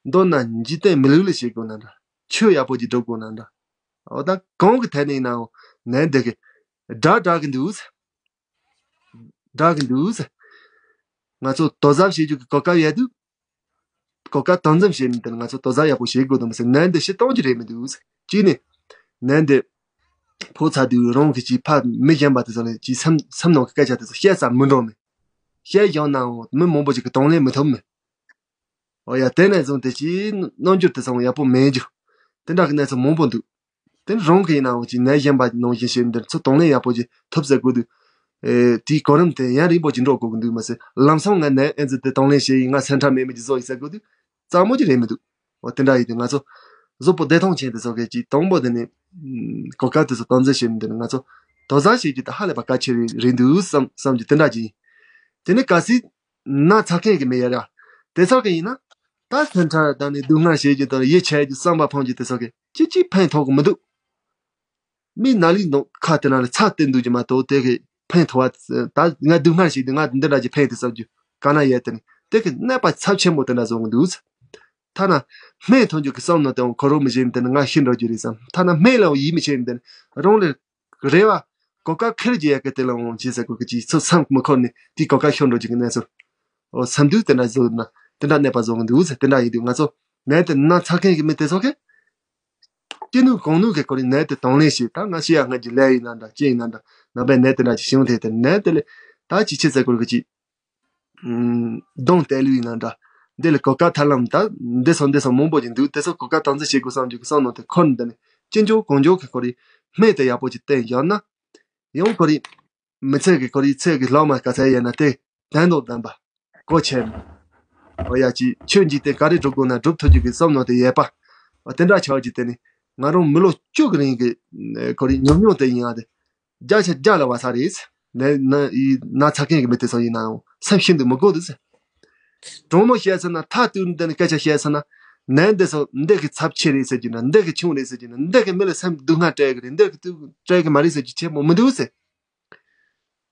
མདོར་ན་འཇིག་རྟེན་མི་ལུགས་ལ་བྱེད་དགོས་ན་འདྲ། ཆོས་ཡག་པོ་ཅིག་སྒྲུབ་དགོས་ན་འདྲ། འོ་ད་གང་གི་ཐད་ནས་ཡིན་ནའང་ནད་འདི་གི་དྲག་དྲག་གི་འདུག་དྲག་གི་འདུག་ང་ཚོ་དོ་ཟབ་བྱེད་རྒྱུ་གི་གོ་སྐབས་ཡོད་དུས། གོ་སྐབས་དམ་འཛིན་བྱེད་ནི་དེ་ང་ཚོ་དོ་ཟབ་ཡག་པོ་བྱེད་དགོས་དུ་མི་སྲིད། ནད་འདི་ཕྱིར་གཏོང་རྒྱུ་རེད་མི་འདུག་གཅིག་ནས་ནད་འདི་ཕོག་ཚར་དུས་རང་གི་ཅིག་ཕ་མི་གཞན་པ་དེ་ཚོ་ལ་ཅིག་སེམས་སེམས་ནང་གི་སྐད་ཆ་དེ་ཚོ་བཤད་ས་མི་འགྲོ་མི། བཤད་ཡོང་ནའང་མི་མང་པོ་ཅིག་གི་གདོང་ལེན་མི་ཐུབ་མི། འོ་ཡ་དེ་ནས་བཟུང་སྟེ་ཅིག་རྣམ་འགྱུར་དེ་ཚང་ཡག་པོ་མེད་རྒྱུ། དེ་འདྲ་གི་གནས་ཚུལ་མང་པོ་འདུག་དེ་རང་གི་ཡིན་ནའང་ཅིག་ནད་གཞན་པ་ནང་བཞིན་བྱས་འདིར་ཚུར་གདོང་ལེན་ཡག་པོ་ཅིག་ཐུབ་ཟེར་དགོས་དུས། ཨེ་དེའི་གོ་རིམ་དེ་ཡུན་རིང་པོ་ཅིག་འགྲོ་དགོས་ཀྱི་འདུག་མ་ཟད་ལམ་སང་ང་ནད་ཨེ་ཙི་དེ་གདོང་ལེན་བྱས་ཡིན་ང་སེམས་ཁྲལ་མེད་མི་ཅིག་བཟོ་ཡིན་ཟེར་དགོས་དུས་གཙང་མོ་ཅིག་རེད་མི་འདུག་འོ་དེ་འདྲ་ཡིན་དུས་ང་ཚོ་གཟུགས་པོ་བདེ་ཐང་ཅན་དེ་ཚོ་གས་ཅིག་དང་པོ་དེ་ནི་གོ་སྐབས་དེ་ཚོ་དམ་འཛིན་བྱས་ནས་འདིར་ང་ཚོ་དོ་ཟབ་བྱེད་རྒྱུ་དེ་ཧ་ལས་པ་གལ་ཆེ་རེད་འདུག་བསམ་བསམ་གྱི་དེ་འདྲ་ཅིག་ཡིན། དེ་ནི་གལ་སྲིད་ན་ཚ་མཁན་གྱི་མི་ཡ་ར་དེ་ཚོ་གི་ཡིན་ན། ད་སེམས་ཁྲལ་དང་ནི་སྡུག་བསྔལ་བྱེད་རྒྱུ་དང་ཡིད་ཆད་རྒྱུ་བསམ་པ་ཕམ་རྒྱུ་དེ་ཚོ་གི་ཅི་ཅི་ཕན་ཐོགས་གི་མི་འདུག་མི་ན་ལུས་ནང་ཁ་དེ་ན་ལ་ཚ་བསྟན་འདུག་རྒྱུ་མ་གཏོགས་དེ་གི་ཕན་ཐོགས་པ། ད་ང་སྡུག་བསྔལ་ཞིག་འདུག་ང་འདི་འདྲ་ཅིག་ཕན་དེ་བསམ་རྒྱུ་ག་ན་ཡོད་དེ་ནི་དེ་གི་གནོད་པ་ཚབས་ཆེན་པོ་དེ་འདྲ་བཟོ་གི་འདུག་ཐ་ན་སྨན་འཐུང་རྒྱུ་གི་བསམ་ནོ་དེ་འོང་ཁོ་རོ་མི་བཞིན་དེ་ནི་ང་ཤི་འགྲོ་རྒྱུ་རེད་བསམ། ཐ་ན་སྨན་ལ་ཡིད་མི་ཆེས་ནི་དེ་ནི་རང་ལ་རེ་བ་གོ་སྐབས་ཁེར་གྱི་ཡ་གི་དེ་ལ་འོང་ཅི་ཟེར་གོ་གི་ཅི་ཚོ་བསམ་མི་ཁོར་ནི་དེའི་གོ་སྐབས་ཤོར་འགྲོ་རྒྱུ་གི་གནས་ཚུལ། འོ་བསམ་དུས་དེ་འདྲ་བཟོ་ན་དེ་འདྲ་གནོད་པ་བཟོ་གི་འདུག་ཟེར། དེ་འདྲ་ཡིན་དུས་ང་ཚོ་ནད་དེ་ན་ཚ་མཁན་གི་མི་དེ་ཚོ་གི་ཅི་ནུས་གང་ནུས་གི་སྐོར་ནས་ནད་དེ་དང་ལེན་བྱེད། ད་ང་ཤི་ཡ་སྔ་རྒྱུ་ལས་ཡིན་ན་འདྲ་ཅི་ཡིན་ན་འདྲ་ནང་པའི་ནད་དེ་འདྲ་ཅིག་བྱུང་དེ་དེ་ནད་དེ་ལས་ད་ཅི་ཆེ་ཟེར་གོ་གི་ཅི། ཨུམ། གདོང་དལ་ལུས་ཡིན་ན་འདྲ། འདི་ལ་གོ་སྐབས་ཐར་ལམ་ད་འདི་སོང་འདི་སོང་མང་པོ་ཅིག་འདུག་དེ་ཚོ་གོ་སྐབས་དམ་འཛིན་བྱེད་དགོས་བསམ་རྒྱུ་གི་བསམ་ནོ་དེ་འཁོར་འདི་ནི་ཅི་འཇོག་གང་འཇོག་གི་སྐོར་རི་སྨན་དེ་ཡག་པོ་ཅིག་བསྟེན་བཞག་ན། ཡང་སྐོར་རི་མི་ཚེ་གི་སྐོར་རི་ཚེ་གི་ལྷག་མ་ག་ཚད་ཡོད་ན་དེ་དན་དང་ལྡན་པ་གོ་ཆེ་ན། འོ་ཡ་ཅི་ཆོས་འཇིག་རྟེན་ག་རེ་སྒྲུབ་དགོས་ན་སྒྲུབ་ཐུབ་རྒྱུ་གི་བསམ་ནོ་དེ་ཡོད་པ། འོ་དེ་འདྲ་ཆགས་རྒྱུ་དེ་ནི་ང་རང་མི་ལོ་བཅུ་གི་རིང་གི་སྐོར་རི་ཉམས་མྱོང་དེ་ཡིན་ཡ་དེ། བརྒྱ་ཆ་བརྒྱ་ལ་བ་ས་རེད། ནད་ན་ཡི་ན་ཚ་མཁན་གྱི་མི་དེ་ཚོ་ཡིན་ནའང་སེམས་ཤིན་ཏུ་མི་དགོས་འདུག་ཟེར། དྲང་མོ་བཤད་ཟེར་ན་ཐ་དུས་འདི་ནི་སྐད་ཆ་བཤད་ཟེར་ན། ནད་འདི་ཚོ་འདི་གི་ཚབས་ཆེ་རེད་ཟེར་གྱི་ན་འདི་གི་ཆུང་རེད་ཟེར་གྱི་ན་འདི་གི་མི་ལ་སེམས་སྡུག་བསྔལ་སྤྲད་གི་རེད། འདི་གི་དུས་སྤྲད་གི་མ་རེད་ཟེར་གྱི་ཆེན་མོ་མི་འདུག་ཟེར།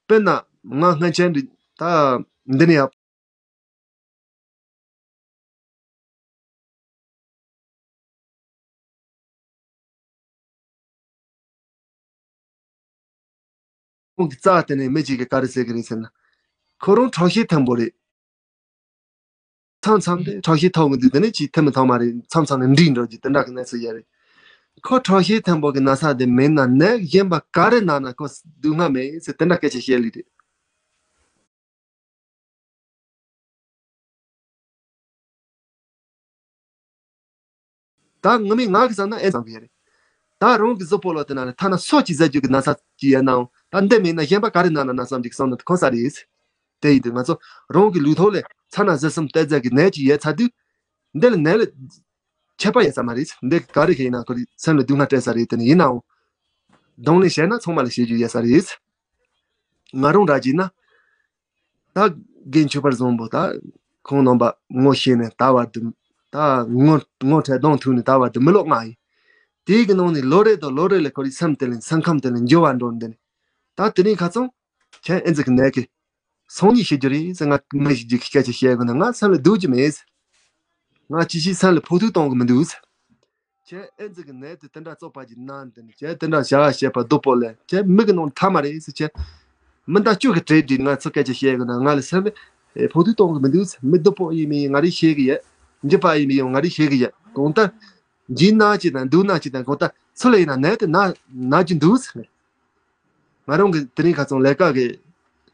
དཔེར་ན་ང་སྔན་ཆད་འདི་ད་འདི་ནི་ཡ། ཁོང་གི་རྩ་དེ་ནས་མི་གཅིག་གིས་ག་རེ་ཟེར་གི་རེད་ཟེར་ན། ཁོ་རང་ཁྲག་ཤེད་མཐོན་པོ་རེད། མཚམས་མཚམས་དེ་ཁྲག་ཤེད་མཐོ་གི་འདུག་དེ་ནས་ཅིག་ཐེམ་མི་ཐོག་མ་རེད། མཚམས་མཚམས་ནས་འདྲིས་འགྲོ་རྒྱུ་དེ་འདྲ་གི་གནས་ཚུལ་ཡོད་རེད། ཁོ་ཁྲག་ཤེད་མཐོན་པོ་གི་ན་ཚ་དེ་མེད་ན་ནད་གཞན་པ་ག་རེ་ན་ན་ཁོ་སྡུག་བསྔལ་མེད་ཟེར་དེ་འདྲ་སྐད་ཆ་བཤད་ལེ་རེད། ད་ངོ་མས་ང་གི་བསམ་ན་ཨེ་བསམ་གི་ཡ་རེད། ད་རང་གི་གཟུགས་པོ་ལ་དེ་ན་ནི་ཐ་ན་སོ་གཅིག་ཟ་རྒྱུ་གི་ན་ཚ་གཅིག་ཡོད་ནའང་ད་འདི་མེད་ན་གཞན་པ་ག་རེ་ན་ན་ན་བསམ་རྒྱུ་གི་བསམ་ན་དེ་ཁོ་ས་རེད། དེ་ཡིན་དུས་ང་ཚོ་རང་གི་ལུས་ཐོག་ལས་ཚ་ན་ཟས་གསུམ་གཏོད་རྒྱུ་གི་ནད་ཅིག་ཡོད་ཚར་དུས། འདི་ལ་ནད་ལ་ཁྱད་པར་ཡོད་ས་མ་རེད། འདི་ག་རེ་ག་ཡིན་ན་ཁོ་རེ་སེམས་ལ་སྡུག་བསྔལ་སྤྲད་ས་རེད། དེ་ནི་ཡིན་ནའང་གདོང་ལེན་བྱས་ན་ཚང་མ་ལ་བྱེད་རྒྱུ་ཡོད་ས་རེད། ང་རང་ར་གྱིས་ན། ད་རྒན་ཆོས་འཕེལ་བཟང་པོ་ད་ཁོང་རྣམ་པ་ངོ་ཤེས་ནས་ད་བར་དུ། ད་ངོ་ངོ་འཕྲད་གདོང་ཐུག་ནས་ད་བར་དུ་མི་ལོ་ལྔ་ཡིན། དེའི་གི་ནང་ནས་ལོ་རེ་དང་ལོ་རེ་ལ་ཁོ་རའི་སེམས་དེ་ལ་སེམས་ཁམས་དེ་ལ་འགྱུར་བ་འགྲོ་འདི་ནས། ད་དེ་རིང་ཁ་ཚང་ཁྱེད་ཨེ་ཙི་གི་ནད་ཀྱི་སང་ཉིན་ཤི་རྒྱུ་རེད་ཟེར། ང་མི་ཞིག་རྒྱུ་གི་སྐད་ཆ་བཤད་དགོས་ན་ང་སེམས་ལ་སྡུག་རྒྱུ་མེད་ཟེར། ང་ཅི་ཞིག་སེམས་ལ་ཕོག་ཐུག་གཏོང་གི་མི་འདུག་ཟེར། ཁྱེད་ཨེ་ཙི་གི་ནད་དེ་དེ་འདྲ་བཙོག་པ་ཅིག་ན་འདི་ནི་ཁྱེད་དེ་འདྲ་བྱ་བ་བྱེད་པ་སྡུག་པོ་ལས་ཁྱེད་མི་གི་ནང་ཐ་མ་རེད་ཟེར། ཁྱེད་མི་འདྲ་བཅུ་གི་གྲས་འདི་ང་ཚོ་སྐད་ཆ་བཤད་གི་ན་ང་ལ་སེམས་ལ་ཕོག་ཐུག་གཏོང་གི་མི་འདུག་ཟེར། མི་སྡུག་པོ་ཡིན་མིན་ང་རིག་ཤེས་གི་ཡོད། འཇིགས་པ་ཡིན་མིན་ང་རིག་ཤེས་གི་ཡོད། གང་ལྟར་འཇིགས་ན་ཅི་དང་སྡུག་ན་ཅི་དང་གང་ལྟར་ཚུར་ལ་ཡིན་ན་ནད་དེ་ན་ན་རྒྱུ་འདུག་ཟེར། ང་རང་གི་དེ་རིང་ཁ་སང་ལས་ཀ་གི་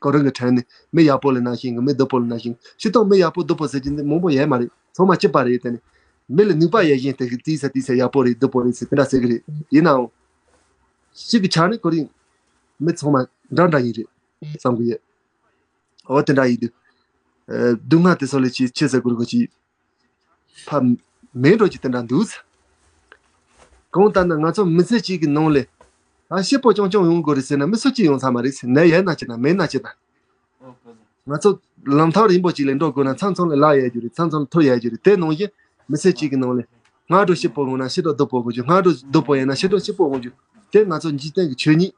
གོ་རིམ་གྱི་ཁྲོད་ནས་མི་ཡག་པོ་ལ་ན་ཤེས་གི་མི་སྡུག་པོ་ལ་ན་ཤེས་གི་སྤྱིར་བཏང་མི་ཡག་པོ་སྡུག་པོ་ཟེར་གྱི་འདི་མང་པོ་ཡོད་མ་རེད། ཚང་མ་གཅིག་པ་རེད། དེ་ནི་མི་ལ་ནུས་པ་ཡོད་བཞིན་དེ་གི་དེའི་ས་དེའི་ས་ཡག་པོ་རེད་སྡུག་པོ་རེད་ཟེར་དེ་འདྲ་ཟེར་གི་རེད། ཡིན་ནའང་གཅིག་གི་ཆ་ནས་གོ་རིམ་མི་ཚང་མ་འདྲ་འདྲ་ཡིན་རེད་བསམ་གི་ཡོད། འོ་དེ་འདྲ་ཡིན་དུས། ཨ། སྡུག་བསྔལ་དེ་ཚོ་ལས་ཅི་ཆེ་ཟེར་དགོས་རེད་གོ་ཅི། ཕ་མེད་འགྲོ་གི་དེ་འདྲ་འདུག་ཟེར། གང་ལྟར་ན་ང་ཚོ་མི་ཚེ་གཅིག་གི་ནང་ལས་ཨ་སྐྱིད་པོ་རྐྱང་རྐྱང་ཡོང་དགོས་རེད་ཟེར་ན་མི་སུ་གཅིག་ཡོང་ས་མ་རེད་ཟེར། ནད་ཡོད་ན་ཅི་དང་མེད་ན་ཅི་དང་། ང་ཚོ་ལམ་ཐག་རིང་པོ་གཅིག་ལ་འགྲོ་དགོས་ན་མཚམས་མཚམས་ལ་ལ་ཡོད་རྒྱུ་རེད། མཚམས་མཚམས་ལ་ཐུར་ཡོད་རྒྱུ་རེད། དེ་ནང་བཞིན་མི་ཚེ་གཅིག་གི་ནང་ལས་སྔ་དྲོ་སྐྱིད་པོ་ཡོང་ན་ཕྱི་དྲོ་སྡུག་པོ་ཡོང་རྒྱུ། སྔ་དྲོ་སྡུག་པོ་ཡོང་ན་ཕྱི་དྲོ་སྐྱིད་པོ་ཡོང་རྒྱུ། དེ་ང་ཚོ་འཇིག་རྟེན་གྱི་ཆོས་ཉིད།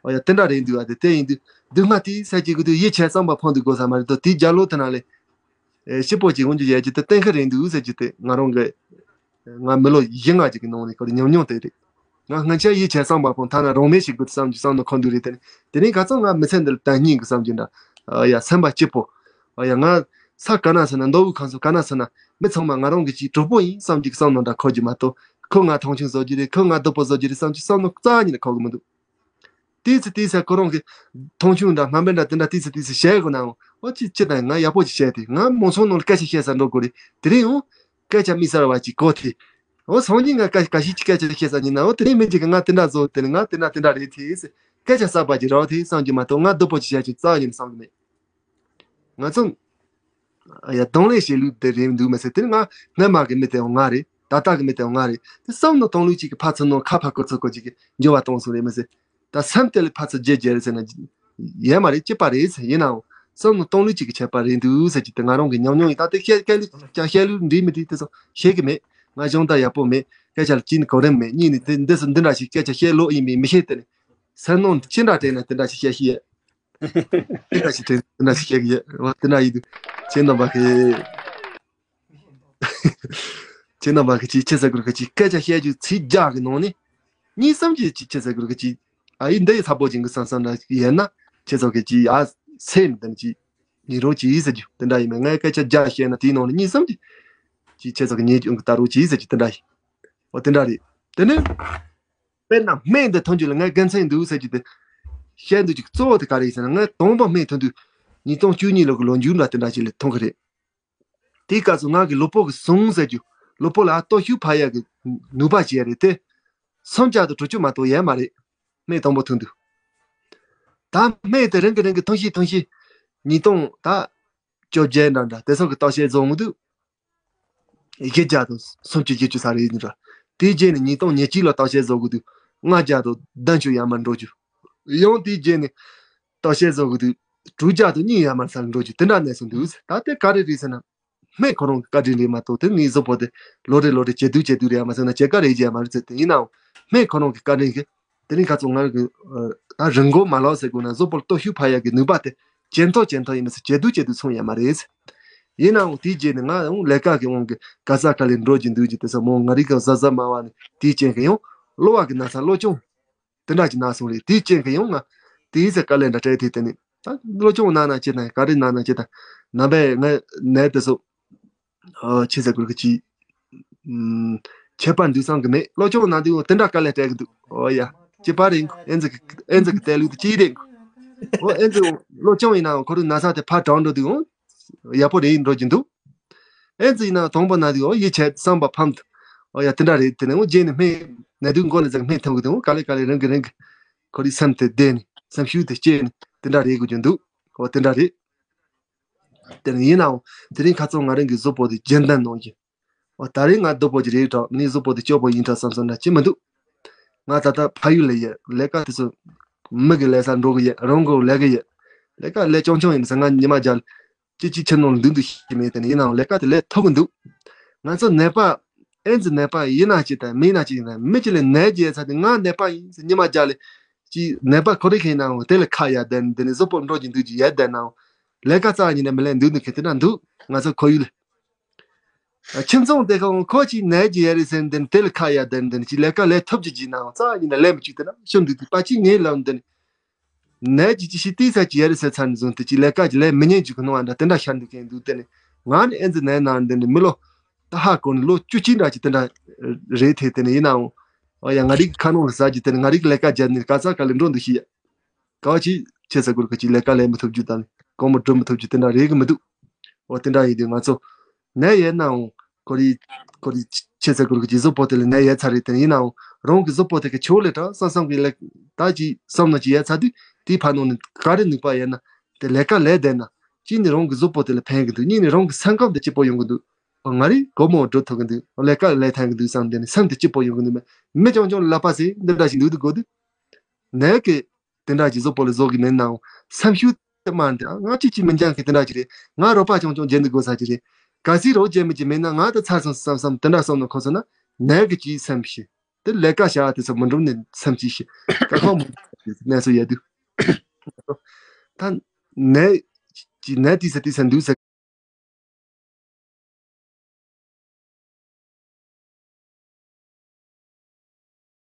ཨོ་ཡ་དེ་འདྲ་རེད་འདུག་ཨ། དེ་དེ་ཡིན་དུས་སྡུག་བསྔལ་དེའི་ས་གཅིག་གི་དུས་ཡིད་ཆེས་བསམ་པ་ཕམ་དུ་དགོས་ས་མ་རེད་དོ། དེའི་རྒྱབ་ལོགས་དེ་ན་ལས། ཨེ་སྐྱིད་པོ་ཅིག་འོང་རྒྱུ་ཡོད་རྒྱུ་དེ་གཏན་འཁེལ་རེད་འདུག་ཟེར་རྒྱུ་དེ་ང་རང་གི། ང་མི་ལོ་བཞི་ལྔ་ཅིག་གི་ནང་ནས་ཁོ་རང་ཉམས་མྱོང་དེ་རེད། ང་སྔན་ཆད་ཡིད་ཆེས་བསམ་པ་ཕམ་ཐ་ན་རང་མེད་ཞིག་དགོས་བསམ་རྒྱུ་བསམ་ནོ་ཁོ་འདུག་རེད། དེ་ནི་དེ་རིང་ཁ་སང་ང་མི་ཚེ་འདི་ལ་དོན་སྙིང་གི་བསམ་རྒྱུ་འདྲ། ཨ་ཡ་སེམས་པ་སྐྱིད་པོ། ཨ་ཡ་ང་ས་ག་ན་ཟེར་ན་མདོ་དབུས་ཁམས་གསུམ་ག་ན་ཟེར་ན་མི་ཚང་མ་ང་རང་གི་ཅིག་གྲོགས་པོ་ཡིན་བསམ་རྒྱུ་གི་བསམ་ནོ་འདྲ་ཁོ་རྒྱུ་མ་གཏོགས་ཁོ་ང་མཐོང་ཆུང་བཟོ་རྒྱུ་རེད། ཁོ་ང་སྡུག་པོ་བཟོ་རྒྱུ་རེད་བསམ་རྒྱུ་བསམ་ནོ་རྩ་ཉིད་ནས་ཁོ་གི་མི་འདུག་ཏི་ཙི་ཏི་ས་ཁོ་རང་གི་མཐོང་ཆུང་འདྲ་དམའ་འབེབས་འདྲ་དེ་འདྲ་ཏི་ཙི་ཏི་ས་བྱས་དགོས་ནའང་ཨོ་ཅི་ཅི་དང་ང་ཡག་པོ་ཅིག་བྱས་ཏེ་ང་མང་ཚོགས་ནང་ལ་སྐད་ཆ་བཤད་ས་འགྲོ་དགོས་རེད། དེ་རིང་ཡང་སྐད་ཆ་མི་གསར་བ་ཅིག་གོ་ཐེ། ཨོ་སང་ཉིན་ང་ཀ་ག་ཤི་ཅིག་སྐད་ཆ་བཤད་ས་ཉིན་ན་ཨོ་དེ་རིང་མི་ཅིག་གི་ང་དེ་འདྲ་བཟོ་དེ་ནི་ང་དེ་འདྲ་དེ་འདྲ་རེད་ཐེ་ཟེར་སྐད་ཆ་གསར་པ་ཅིག་རག་ཐེ་བསམ་གྱི་མ་གཏོགས་ང་སྡུག་པོ་ཅིག་བྱས་ཅིག་རྩ་ཉིན་བསམ་གྱི་མེད། ང་ཚོ། ཡ་གདོང་ལེན་བྱེད་ལུགས་དེ་རེད་འདུག་མི་ཚེ་དེ་ནི་ང་སྔ་མ་གི་མི་དེ་འོང་ང་རེད། ད་ལྟ་གི་མི་དེ་འོང་ང་རེད། དེ་བསམ་ནོ་གཏོང་ལུགས་ཅིག་གི་ཕར་ཚུར་ནོ་ཁ་ཕར་ཁུར་ཚུར་ཁུར་ཅིག་གི་འགྱུར་བ་གཏོང་སོང་རེད་མི་ཚེ། ད་སེམས་དེ་ལ་ཕར་ཚུར་རྒྱས་རྒྱས་རེད་ཟེར་ན། ཡས་མ་རེད་སྐྱིད་པ་རེད་ཟེར་ཡིན་ནའང་ བསམ་བློ་གཏོང་ལུགས་གཅིག་གི་ཁྱད་པར་རེད་འདུག་ཟེར་གྱི་དེ་ང་རང་གི་ཉམས་མྱོང་ཡིན། ད་དེ་བཤད་སྐད་ལུགས་ཀྱང་བཤད་ལུགས་འགྲིག་མི་འགྲིག་དེ་ཚོ་ཤེས་ཀྱི་མེད། ང་སྦྱོང་བརྡར་ཡག་པོ་མེད། སྐད་ཆ་ལ་གཅིག་ནི་གོ་རིམ་མེད། གཉིས་ནི་དེ་འདི་སུ་འདི་འདྲ་ཞིག་སྐད་ཆ་བཤད་ལོག་ཡིན་མིན་མི་ཤེས། དེ་ནི་སེམས་ནང་ཅི་འདྲ་དྲན་ན་དེ་འདྲ་ཞིག་བཤད་ཤེས་ཡ། དེ་འདྲ་ཞིག་དྲན་དེ་འདྲ་ཞིག་བཤད་ཀྱི་ཡ། འོ་དེ་འདྲ་ཡིན་དུས་ཁྱེད་རྣམ་པ་གི་ཁྱེད་རྣམ་པ་གི་ཅི་ཆེ་ས་གུར་གི་ཅི་སྐད་ཆ་བཤད་རྒྱུ་ཚིག་བརྒྱ་གི་ནང་ནས་གཉིས་གསུམ་གྱི་ཅི་ཆེ་ས་གུར་གི་ཅི་ཨ་ཡི་འདི་ཡི་ཚ་པོ་ཅིག་གི་བསམ་བསམ་འདྲ་ཡིན་ན་ཁྱེད་ཚོ་གི་ཅི་ཨ་སེམས་དང་ཅི་ཉིན་རོ་ཅི་ཡིས་ཟེར་རྒྱུ་དེ་འདྲ་ཡིན་མོད། ངས་སྐད་ཆ་བརྒྱ་བཤད་ན་དེའི་ནང་ནས་གཉིས་གསུམ་གྱི་ཅི་ཁྱེད་ཚོ་གི་ཉེས་སྐྱོན་གི་ལྟ་རོགས་ཅི་ཡིས་ཟེར་རྒྱུ་དེ་འདྲ་ཡིན། འོ་དེ་འདྲ་རེད། དེ་ནས་དཔེར་ན་སྨན་འདི་ཐོན་རྒྱུ་ལ་ངས་དགེ་མཚན་འདུག་ཟེར་རྒྱུ་དེ་བཤད་འདུག་ཅིག་གཙོ་བོ་དེ་ག་རེ་ཡིན་ཟེར་ན་ངས་དང་པོ་སྨན་ཐོན་དུས་ཉིས་སྟོང་བཅུ་གཉིས་ལོ་གི་ལོ་མཇུག་འདྲ་དེ་འདྲ་ཅིག་ལ་ཐོན་གི་རེད། དེའི་སྐབས་སུ་ང་གི་གློ་བུར་གྱི་ཟུངས་ཟེར་རྒྱུ་གློ་བུར་ལ་སྟོབས་ཤུགས་འཕར་ཡག་གི་ནུས་པ་ཅིག་རེད་དེ། སུམ་བརྒྱ་དང་དྲུག་ཅུ་མ་གཏོགས་ཡོད་མ་རེད། སྨན་དང་པོ་ཐོན་དུས། ད་སྨན་དེ་རིང་གི་རིང་གི་ཐོན་ཤེས་ཐོན་ཤེས་ཉིས་སྟོང་ད་བཅོ་བརྒྱད་འདྲ་འདྲ་དེ་ཚོ་གི་བརྟག་དཔྱད་བཟོ་འོང་དུས། བཞི་བརྒྱ་དང་སུམ་ཅུ་བཞི་བཅུ་ཚར་རེད་ཡིན་འདྲ། དེའི་རྗེས་ནས་ཉིས་སྟོང་ཉེར་གཅིག་ལ་བརྟག་དཔྱད་བཟོ་དགོས་དུས་ལྔ་བརྒྱ་དང་བདུན་ཅུ་ཡར་མར་འགྲོ་རྒྱུ། ཡང་དེའི་རྗེས་ནས་བརྟག་དཔྱད་བཟོ་དགོས་དུས་དྲུག་བརྒྱ་དང་གཉིས་ཡར་མར་ཚར་འགྲོ་རྒྱུ་དེ་འདྲ་གནས་སོང་འདུག་ད་དེ་ག་རེ་རེད་ཟེར་ན། སྨན་ཁོ་རང་གི་བཀའ་དྲིན་རེད་མ་གཏོགས་དེ་ངའི་གཟུགས་པོ་དེ་ལོ་རེ་ལོ་རེ་ཇེ་སྡུག་ཇེ་སྡུག་རེད་ཡ་མ་ཟེར་ན་ཇེ་དཀའ་རེད་ཇེ་ཡ་མ་རེད་ཟེར་དེ་ཡིན་ནའང་སྨན་ཁོ་རང་གི་བཀའ་དྲིན་གི་དེ་རིང་ཁ་ཚོ་ང་གི་ད་རིན་གོང་མ་ལག་ཟེར་དགོས་ན་གཟུགས་པོ་ལ་སྟོབས་ཤུགས་འཕར་ཡག་གི་ནུས་པ་དེ་ཇེ་མཐོ་ཇེ་མཐོ་ཡིན་མ་ཟད་ཇེ་སྡུག་ཇེ་སྡུག་སོང་ཡ་མ་རེད། ཡིན་ནའང་དེའི་རྗེས་ནས་ང་ཡང་ལས་ཀ་གི་དབང་གིས་ག་ས་ག་ལ་འགྲོ་གི་འདུག་གི་དེ་ཚོ་མོ་ང་རིག་ག་གཟབ་གཟབ་མ་བ་ནས་དེའི་རྐྱེན་གི་ཡང་གློ་བ་གི་ན་ཚ་གློ་གཅོང་དེ་འདྲ་ཅིག་ན་སོང་རེད། དེའི་རྐྱེན་གི་ཡང་ང་དེའི་ཚེ་དཀའ་ལས་འདྲ་སྤྲད་དེ་དེ་ནས་ད་གློ་གཅོང་ན་ན་ཅི་དང་ག་རེ་ན་ན་ཅི་དང་ན་བས་ང་ནད་དེ་ཚོ། ཨ་ཆེ་ས་གུར་གི་ཅི། ཨམ། ཁྱད་པར་འདུག་བསམ་གི་མེད། སློབ་སྦྱོང་ནང་དུ་དེ་འདྲ་དཀའ་ལས་སྤྲད་གི་འདུག་ཨོ་ཡ། ཅི་པ་རེད། ཨེ་ཛི་གི་ཨེ་ཛི་གི་བལྟས་ལུགས་དེ་ཅི་རེད། ཨོ་ཨེ་ཛི་སློབ་སྦྱོང་ཡིན་ནའང་ཁོ་རང་ན་ཚ་དེ་ཕར་དྲག་འགྲོ་དུས་ཨོ། ཡག་པོ་རེད་འགྲོ་གི་འདུག་ཨེ་ཛི་ཡིན་ནའང་དང་པོ་ན་དུས་ཨོ་ཡིད་ཆད་བསམ་པ་ཕམ་དུ། ཨོ་ཡ་དེ་འདྲ་རེད། དེ་ནས་ཨོ་རྗེས་ནས་སྨན་ན་དུས་མགོ་ལ་ཟག་སྨན་ཐོན་གི་འདུག་ག་ལེ་ག་ལེ་རང་གི་རང་གི་ཁོ་རའི་སེམས་དེ་བདེ་ནས་སེམས་ཤུགས་དེ་སྐྱེས་ནས་དེ་འདྲ་རེད་དགོས་ཀྱི་འདུག་ཨོ་དེ་འདྲ་རེད། དེ་ནས་ཡིན་ནའང་དེ་རིང་ཁ་ཚོ་ང་རང་གི་གཟུགས་པོ་དེ་རྒྱུན་ལྡན་གནང་གི་ཨོ་ད་རེས་ང་སྡུག་པོ་ཅིག་རེད་དྲག་ངའི་གཟུགས་པོ་དེ་སྐྱོ་པོ་ཡིན་དྲག་བསམ་བསམ་འདྲ་ཅི་མི་འདུག་ང་ད་ལྟ་ཕ་ཡུལ་ལ་ཡོད། ལས་ཀ་དེ་ཚོ་མི་གི་ལས་ས་འགྲོ་གི་ཡོད། རང་གི་ལས་གི་ཡོད། ལས་ཀ་ལས་ཆུང་ཆུང་ཡིན་ཟེར་ང་ཉི་མ་རྒྱལ་ཅི་ཅི་ཕྱིར་ནང་ལ་འདུག་འདུག་ཤེས་མེད། དེ་ནས་ཡིན་ནའང་ལས་ཀ་དེ་ལས་ཐུབ་གི་འདུག་ང་ཚོ་ནད་པ་ཨེ་ཛི་ནད་པ་ཡིན་ན་ཅི་དང་མིན་ན་ཅི་ཡིན་ན་མི་ཅི་ལས་ནད་ཀྱི་ཡ་ཚ་དེ་ང་ནད་པ་ཡིན་ཟེར་ཉི་མ་རྒྱལ་ལས་ཅི་ནད་པ་ཁོ་རེ་ཁེ་ནའང་དེ་ལས་ཁ་ཡ་དེ་ནས་དེ་ནས་གཟུགས་པོ་འགྲོ་གི་འདུག་ཅི་ཡ་དེ་ནའང་ལས་ཀ་རྩ་ཉིན་ནས་མི་ལས་འདུག་འདུག་ཁེ་དེ་འདྲ་འདུག་ང་ཚོ་ཁོར་ཡུག་ལ། ཁྱིམ་ཚང་དེ་གང་ཁོ་ཅིག་ནད་ཀྱི་ཡ་རེད་ཟེར་འདི་དེ་ལ་ཁ་ཡ་དེ་འདི་ཅིག་ལས་ཀ་ལས་ཐུབ་ཀྱི་ཅིག་ནའང་རྩ་ཉིན་ལས་མི་བཅུག་དེ་ན་ཤོར་འདུག་དེ་པ་ཅིག་ངའི་ལམ་འདི་ནད་ཀྱི་ཅི་ཞིག་ཏི་ས་ཀྱི་ཡ་རེད་ཟེར་ཚར་ནས་བཟུང་དེ་ཅིག་ལས་ཀ་ཅིག་ལས་མི་ཉན་ཅིག་གི་ནང་བ་འདྲ་དེ་འདྲ་ཤར་འདུག་མཁན་འདུག་དེ་ནས་ང་ནི་ཨེ་ཛི་ནད་ན་འདི་ནས་མི་ལོ་ད་ཧ་གོ་ནས་ལོ་བཅུ་གཅིག་འདྲ་ཅིག་དེ་འདྲ་རེད་དེ་དེ་ནས་ཡིན་ནའང་ཨ་ཡ་ང་རིག་ཁ་ནང་ལ་ཟ་ཅིག་དེ་ནས་ང་རིག་ལས་ཀ་བརྒྱབ་ནས་ག་ས་ག་ལ་འགྲོ་འདུག་ཤི་ཡ། ག་བ་ཅིག་ཆེ་ས་གུར་ག་ཅིག་ལས་ཀ་ལས་མི་ཐུབ་རྒྱུ་དང་སྒོར་མོ་སྒྲུབ་མི་ཐུབ་རྒྱུ་དེ་འདྲ་རེད་གི་མི་འདུག་འོ་དེ་འདྲ་ཡིན་དུས་ང་ཚོ་ནད་ཡོད་ནའང་ཁོ་རེ་ཁོ་རེ་ཆེ་ས་གུར་ག་ཅིག་གཟུགས་པོ་དེ་ལ་ནད་ཡོད་ཚར་རེད། དེ་ཡིན་ནའང་རང་གི་གཟུགས་པོ་དེ་ག་ཆོག་ལས་དྲག་བསམ་བསམ་གི་ལས་ད་ཅིག་བསམ་ན་ཅིག་ཡོད་ཚར་དུས་དེའི་ཕ་ནང་ནས་ག་རེ་ནུས་པ་ཡོད་ན་དེ་ལས་ཀ་ལས་བསྡད་ན་གཅིག་ནས་རང་གི་གཟུགས་པོ་དེ་ལ་ཕན་གི་འདུག་གཉིས་ནས་རང་གི་སེམས་ཁམས་དེ་སྐྱིད་པོ་ཡོང་གི་འདུག་ང་རེ་སྒོར་མོ་སྒྲུབ་ཐུབ་གི་འདུག་ལས་ཀ་ལས་ཐན་གི་འདུག་བསམ་དེ་ནས་སེམས་དེ་སྐྱིད་པོ་ཡོང་གི་འདུག་མི་མི་ཅང་ཅང་ལ་ལབ་པ་ཟེར་འདི་འདྲ་ཞིག་འདུག་འདུག་གོ་དུས་ནད་གི་དེ་འདྲ་ཅིག་བཟོ་པོ་ལ་བཟོ་གི་མེད་ནའང་སེམས་ཤུགས་དེ་མ་འདི་ང་ཅིག་ཅིག་མི་འགྱངས་གི་དེ་འདྲ་ཅིག་རེད། ང་རོགས་པ་ཆུང་ཆུང་བརྗེད་འདུག་དགོས་ས་ཅིག་རེད། གལ་སྲིད་རོགས་བརྗེད་མི་ཅིག་མེད་ན་ང་ད་ཚར་སོང་བསམ་བསམ་དེ་འདྲ་བསམ་ནས་ཁོ་ཚོ་ན་ནད་གི་ཅིག་སེམས་ཤི་དེ་ལས་ཀ་བྱ་དེ་ཚོ་མི་འགྲུབ་ནས་སེམས་ཅིག་ཤི་ཀ་ཁོ་མི་གནས་སུ་ཡོད་དུས་ད་ནད་ཅིག་ནད་དེ་ཚོ་དེ་ཚོ་འདུག་ས།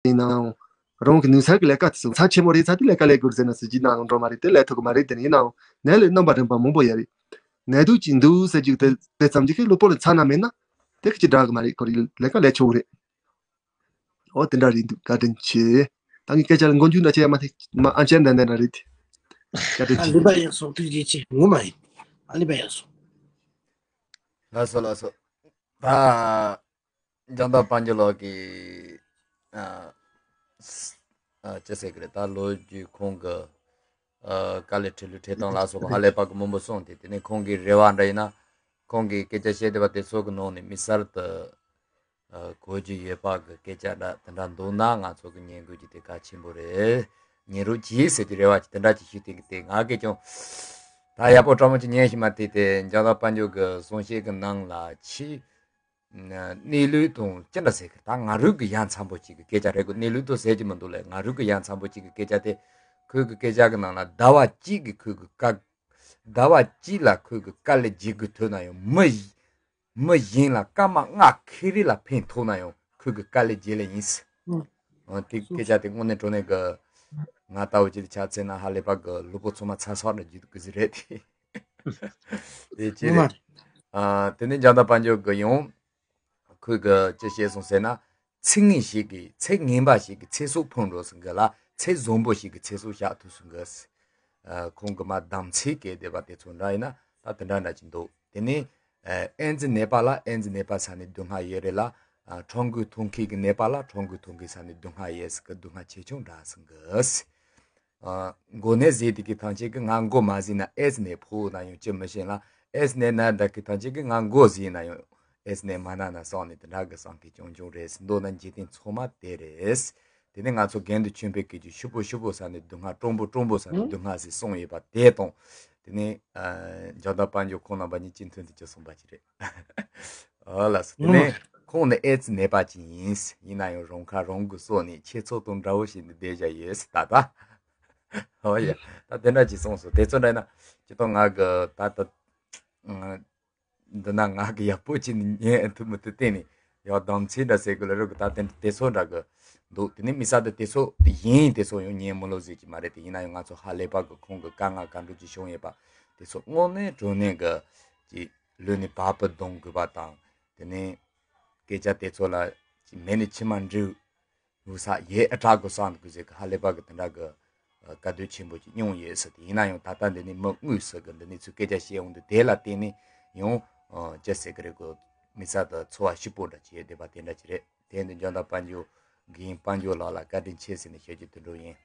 ཡིན་ནའང་། རང་གི་ནུས་ཚད་ཀྱི་ལས་ཀ་དེ་ཚོ་ཚད་ཆེན་པོ་རེད་ཚར་དུས་ལས་ཀ་ལས་དགོས་ཟེར་ན་སྲིད་ཇུས་ནང་འགྲོ་མ་རེད་དེ་ལས་ཐུབ་ཀྱི་མ་རེད་དེ་ཡིན་ནའང་ནད་ལས་རྣམ་པ་རིམ་པ་མང་པོ་ཡོད་རེད། ནད་དུག་ཅིག་འདུག་ཟེར་རྒྱུ་དེ་དེ་ཙམ་གྱིས་ཁྱེད་གློ་བུར་ལ་ཚ་ན་མེད་ན་དེ་གི་ཅི་འདྲ་གི་མ་རེད། ཁོ་རེ་ལས་ཀ་ལས་ཆོག་གི་རེད། ཨོ་དེ་འདྲ་རེད་འདུག་བཀའ་དྲིན་ཆེ། ད་ངས་སྐད་ཆ་ལ་མགོ་མཇུག་འདྲ་བྱས་ཡ་མ་ཐེག་མ་ཨ་ཅན་ལྡན་ལྡན་འདྲ་རེད། བཀའ་དྲིན་ཆེ། ལི་པ་ཡང་སོགས་ཐུགས་རྗེ་ཆེ་ངོ་མ་ཡིན། ཨ་ལི་པ་ཡང་སོགས། ལགས་སོ་ལགས་སོ། ད། ལྗང་མདོག་དཔལ་འབྱོར་ལགས་ཀྱིས། ཨ། ཨ། ཅི་ཟེར་གི་རེད། ད་ལོ་རྒྱུས་ཁོང་གི། ཨ། དཀའ་ལས་འཕྲད་ལུགས་འཕྲད་སྟངས་ལ་སོགས་པ་ཧ་ལས་པ་གི་མང་པོ་གསུངས་ཏེ། དེ་ནས་ཁོང་གི་རེ་བ་འདྲ་ཡིན་ན། ཁོང་གི་སྐད་ཆ་བཤད་བསྡད་པ་དེ་ཚོ་གི་ནང་ནས་དམིགས་བསལ་དུ། ཨ། གོ་རྒྱུ་ཡོད་པ་གི་སྐད་ཆ་འདྲ་དེ་འདྲ་འདུག་ན་ང་ཚོ་གི་ཉན་དགོས་རྒྱུ་དེ་གལ་ཆེན་པོ་རེད། ཉན་རོགས་གྱིས་ཟེར་གྱི་རེ་བ་ཅིག་དེ་འདྲ་ཅིག་ཞུས་ཏེ་གི་དེ་ང་གིས་ཀྱང་། ད་ཡག་པོ་སྤྲང་མོ་ཅིག་ཉན་ཞིག་མ་དེ་དེ་འཇམ་དབྱངས་དཔལ་འབྱོར་གྱི་གསུང་བཤད་ཀྱི་ནང་ལ་ཆེས་གནས་ལུགས་དང་ཅི་འདྲ་ཟེར་གི། ད་ང་རང་གི་ཡ་མཚན་པོ་ཅིག་གི་སྐད་ཆ་རེད་གོ། གནས་ལུགས་དང་ཟེར་གྱི་མི་འདུག་ལས། ང་རང་གི་ཡ་མཚན་པོ་ཅིག་གི་སྐད་ཆ་དེ། ཁོས་གི་སྐད་ཆ་གི་ནང་ལ་ཟླ་བ་གཅིག་གི་ཁོས་གི་དཀའ། ཟླ་བ་གཅིག་ལ་ཁོས་གི་དཀའ་ལས་བརྒྱབ་གི་ཐོན་ན་ཡང་མི་མི་གཞན་ལ་སྐར་མ་ལྔ་ཁེ་རེ་ལ་ཕན་ཐོགས་ན་ཡང་ཁོས་གི་དཀའ་ལས་བརྒྱབ་ལེ་ཡིན། ཨ། དེ་སྐད་ཆ་དེ་དངོས་གནས་དྲང་གནས་གི། ང་ལྟ་བུ་ཅིག་ཆ་མཚོན་ན་ཧ་ལས་པ་གི་ལུས་པོ་ཚང་མ་ཚ་སོགས་འདྲ་བརྒྱུད་གི་ཟིག་རེད་དེ། དེ་ཅི་རེད། ཨ། དེ་ནས་འཇམ་དབྱངས་དཔལ་འབྱོར་གི་ཡང་ཁོས་གི་ཅི་བཤད་སོང་ཟེར་ན། ཚིག་ངན་ཞིག་གིས་ཚིག་ངན་པ་ཞིག་གིས་ཚེ་སྲོག་ཕུང་འགྲོ་སོང་གི་ལ། ཚིག་བཟང་པོ་ཞིག་གིས་ཚེ་སྲོག་གཤགས་ཐུབ་སོང་གི། ཨ། ཁོང་གི་མ་གདམ་ཚིག་གི་སྡེ་པ་དེ་ཚོ་འདྲ་ཡིན་ན་ད་དེ་འདྲ་འདྲ་ཅིག་འདུག། དེ་ནས་ཨེ་ཙི་ནད་པ་ལ་ཨེ་ཙི་ནད་པ་ས་ནས་སྡུག་བསྔལ་ཡོད་རེད་ལ། ཨ། ཕྲུ་གུ་མཐོང་མཁན་གྱི་ནད་པ་ལ་ཕྲུ་གུ་མཐོང་མཁན་ས་ནས་སྡུག་བསྔལ་ཡོད་ཟེར་གི། སྡུག་བསྔལ་ཆེ་ཆུང་འདྲ་སོང་གི། ཨ། མགོ་ནད་ཟེར་དེ་གི་ཐམས་ཅད་ཀྱིས་ང་མགོ་མ་ཟིན་ན་ཨེ་ཙི་ནད་ཕོག་ན་ཡང་ཅི་མི་ཤེས་ལ། ཨེ་ཙི་ནད་ན་བསྡད་གི་ཐམས་ཅད་ཀྱིས་ང་མགོ་ཟིན་ན་ཡང་ཨེ་ཙི་ནད་མ་ན་ན་བསམ་ནས་དེ་འདྲ་གི་བསམ་མཁན་རྐྱང་རྐྱང་རེད། མདོར་ན་འཇིག་རྟེན་ཚང་མ་དེ་རེད། དེ་ནས་ང་ཚོ་དགེ་འདུན་ཆོས་འཕེལ་སྐད་ཀྱིས་ཕྱུག་པོ་ཕྱུག་པོ་ཟེར་ནས་སྡུག་བསྔལ། སྤྲང་པོ་སྤྲང་པོ་ཟེར་ནས་སྡུག་བསྔལ་ཟེར་གསུངས་ཡོད་པ་དེ་དང་། དེ་ནས། ཨ། འཇམ་དབྱངས་དཔལ་འབྱོར་ཁོང་རྣམ་པ་གཉིས་གཅིག་མཐུན་དུ་གྱུར་སོང་པ་ཅིག་རེད། ཨོ་ལགས་སོ། དེ་ནས་ཁོང་ནི་ཨེ་ཙི་ནད་པ་ཅིག་ཡིན། ཡིན་ན་ཡང་རང་ཁ་རང་གིས་གསོ་ནས་ཁྱེད་ཚོ་དང་འདྲ་བོ་བྱས་ནས་བསྡད་བཞག་ཡོད་ཟེར་ད་ལྟ། ཨོ་ཡ། ད་དེ་འདྲ་ཅིག་གསུངས་སོང་། དེ་ཚོ་འདྲ་ཡིན་ན་ཅི་ལྟར་ང་གི་ད་ལྟ། ཨ། འདི་ན་ང་གི་ཡག་པོ་ཅིག་ནི་ཉན་ཐུབ་མི་ཐུབ་བལྟས་ནས་ཡག་གདམ་ཚིག་འདྲ་ཟེར་གི་ལ་རོགས་གི་ད་དེ་དེ་ཚོ་འདྲ་གི་འདུག། དེ་ནས་མི་ས་དེ་དེ་ཚོ་དེ་ཡིན། དེ་ཚོ་ཡང་ཉན་མི་ལོ་ཟེར་གྱི་མ་རེད། དེ་ཡིན་ན་ཡང་ང་ཚོ་ཧ་ལས་པ་གི་ཁོང་གི་དཀའ་ངལ་ག་འདྲ་ཅིག་བྱུང་ཡོད་པ་དེ་ཚོ་དངོས་གནས་དྲང་གནས་གི་ཅིག་ལུས་ནས་བབ་པ་གདོང་དགོས་པ་དང་། དེ་ནས་སྐད་ཆ་དེ་ཚོ་ལ་ཅིག་མེ་ནས་མཆི་མ་འབྲུ་འུ་ས་ཡས་ཨ་དྲག་གི་སང་གི་ཟེར་གི་ཧ་ལས་པ་གི་དེ་འདྲ་གི་དཀའ་སྡུག་ཆེན་པོ་ཅིག་མྱོང་ཡོད་ཟེར། དེ་ཡིན་ན་ཡང་ད་ལྟ་འདི་ནས་མི་དངོས་སུ་གི་འདི་ནས་ཚུར་སྐད་ཆ་བཤད་ཡོང་དུས་དེ་ལ་བརྟེན་ནས་ཡང་ཅི་ཟེར་གི་རེད་གོ། མི་ས་དང་འཚོ་བ་སྐྱིད་པོ་འདྲ་བྱས་བསྡད་པ་དེ་འདྲ་ཅིག་རེད། དེ་འདི་འཇམ་དབྱངས་དཔལ་འབྱོར་དགེ་རྒན་དཔལ་འབྱོར་ལགས་ལ་བཀའ་དྲིན་ཆེ་ཟེར་ནས་ཞུ་རྒྱུ་དེ་འདྲ་ཡིན།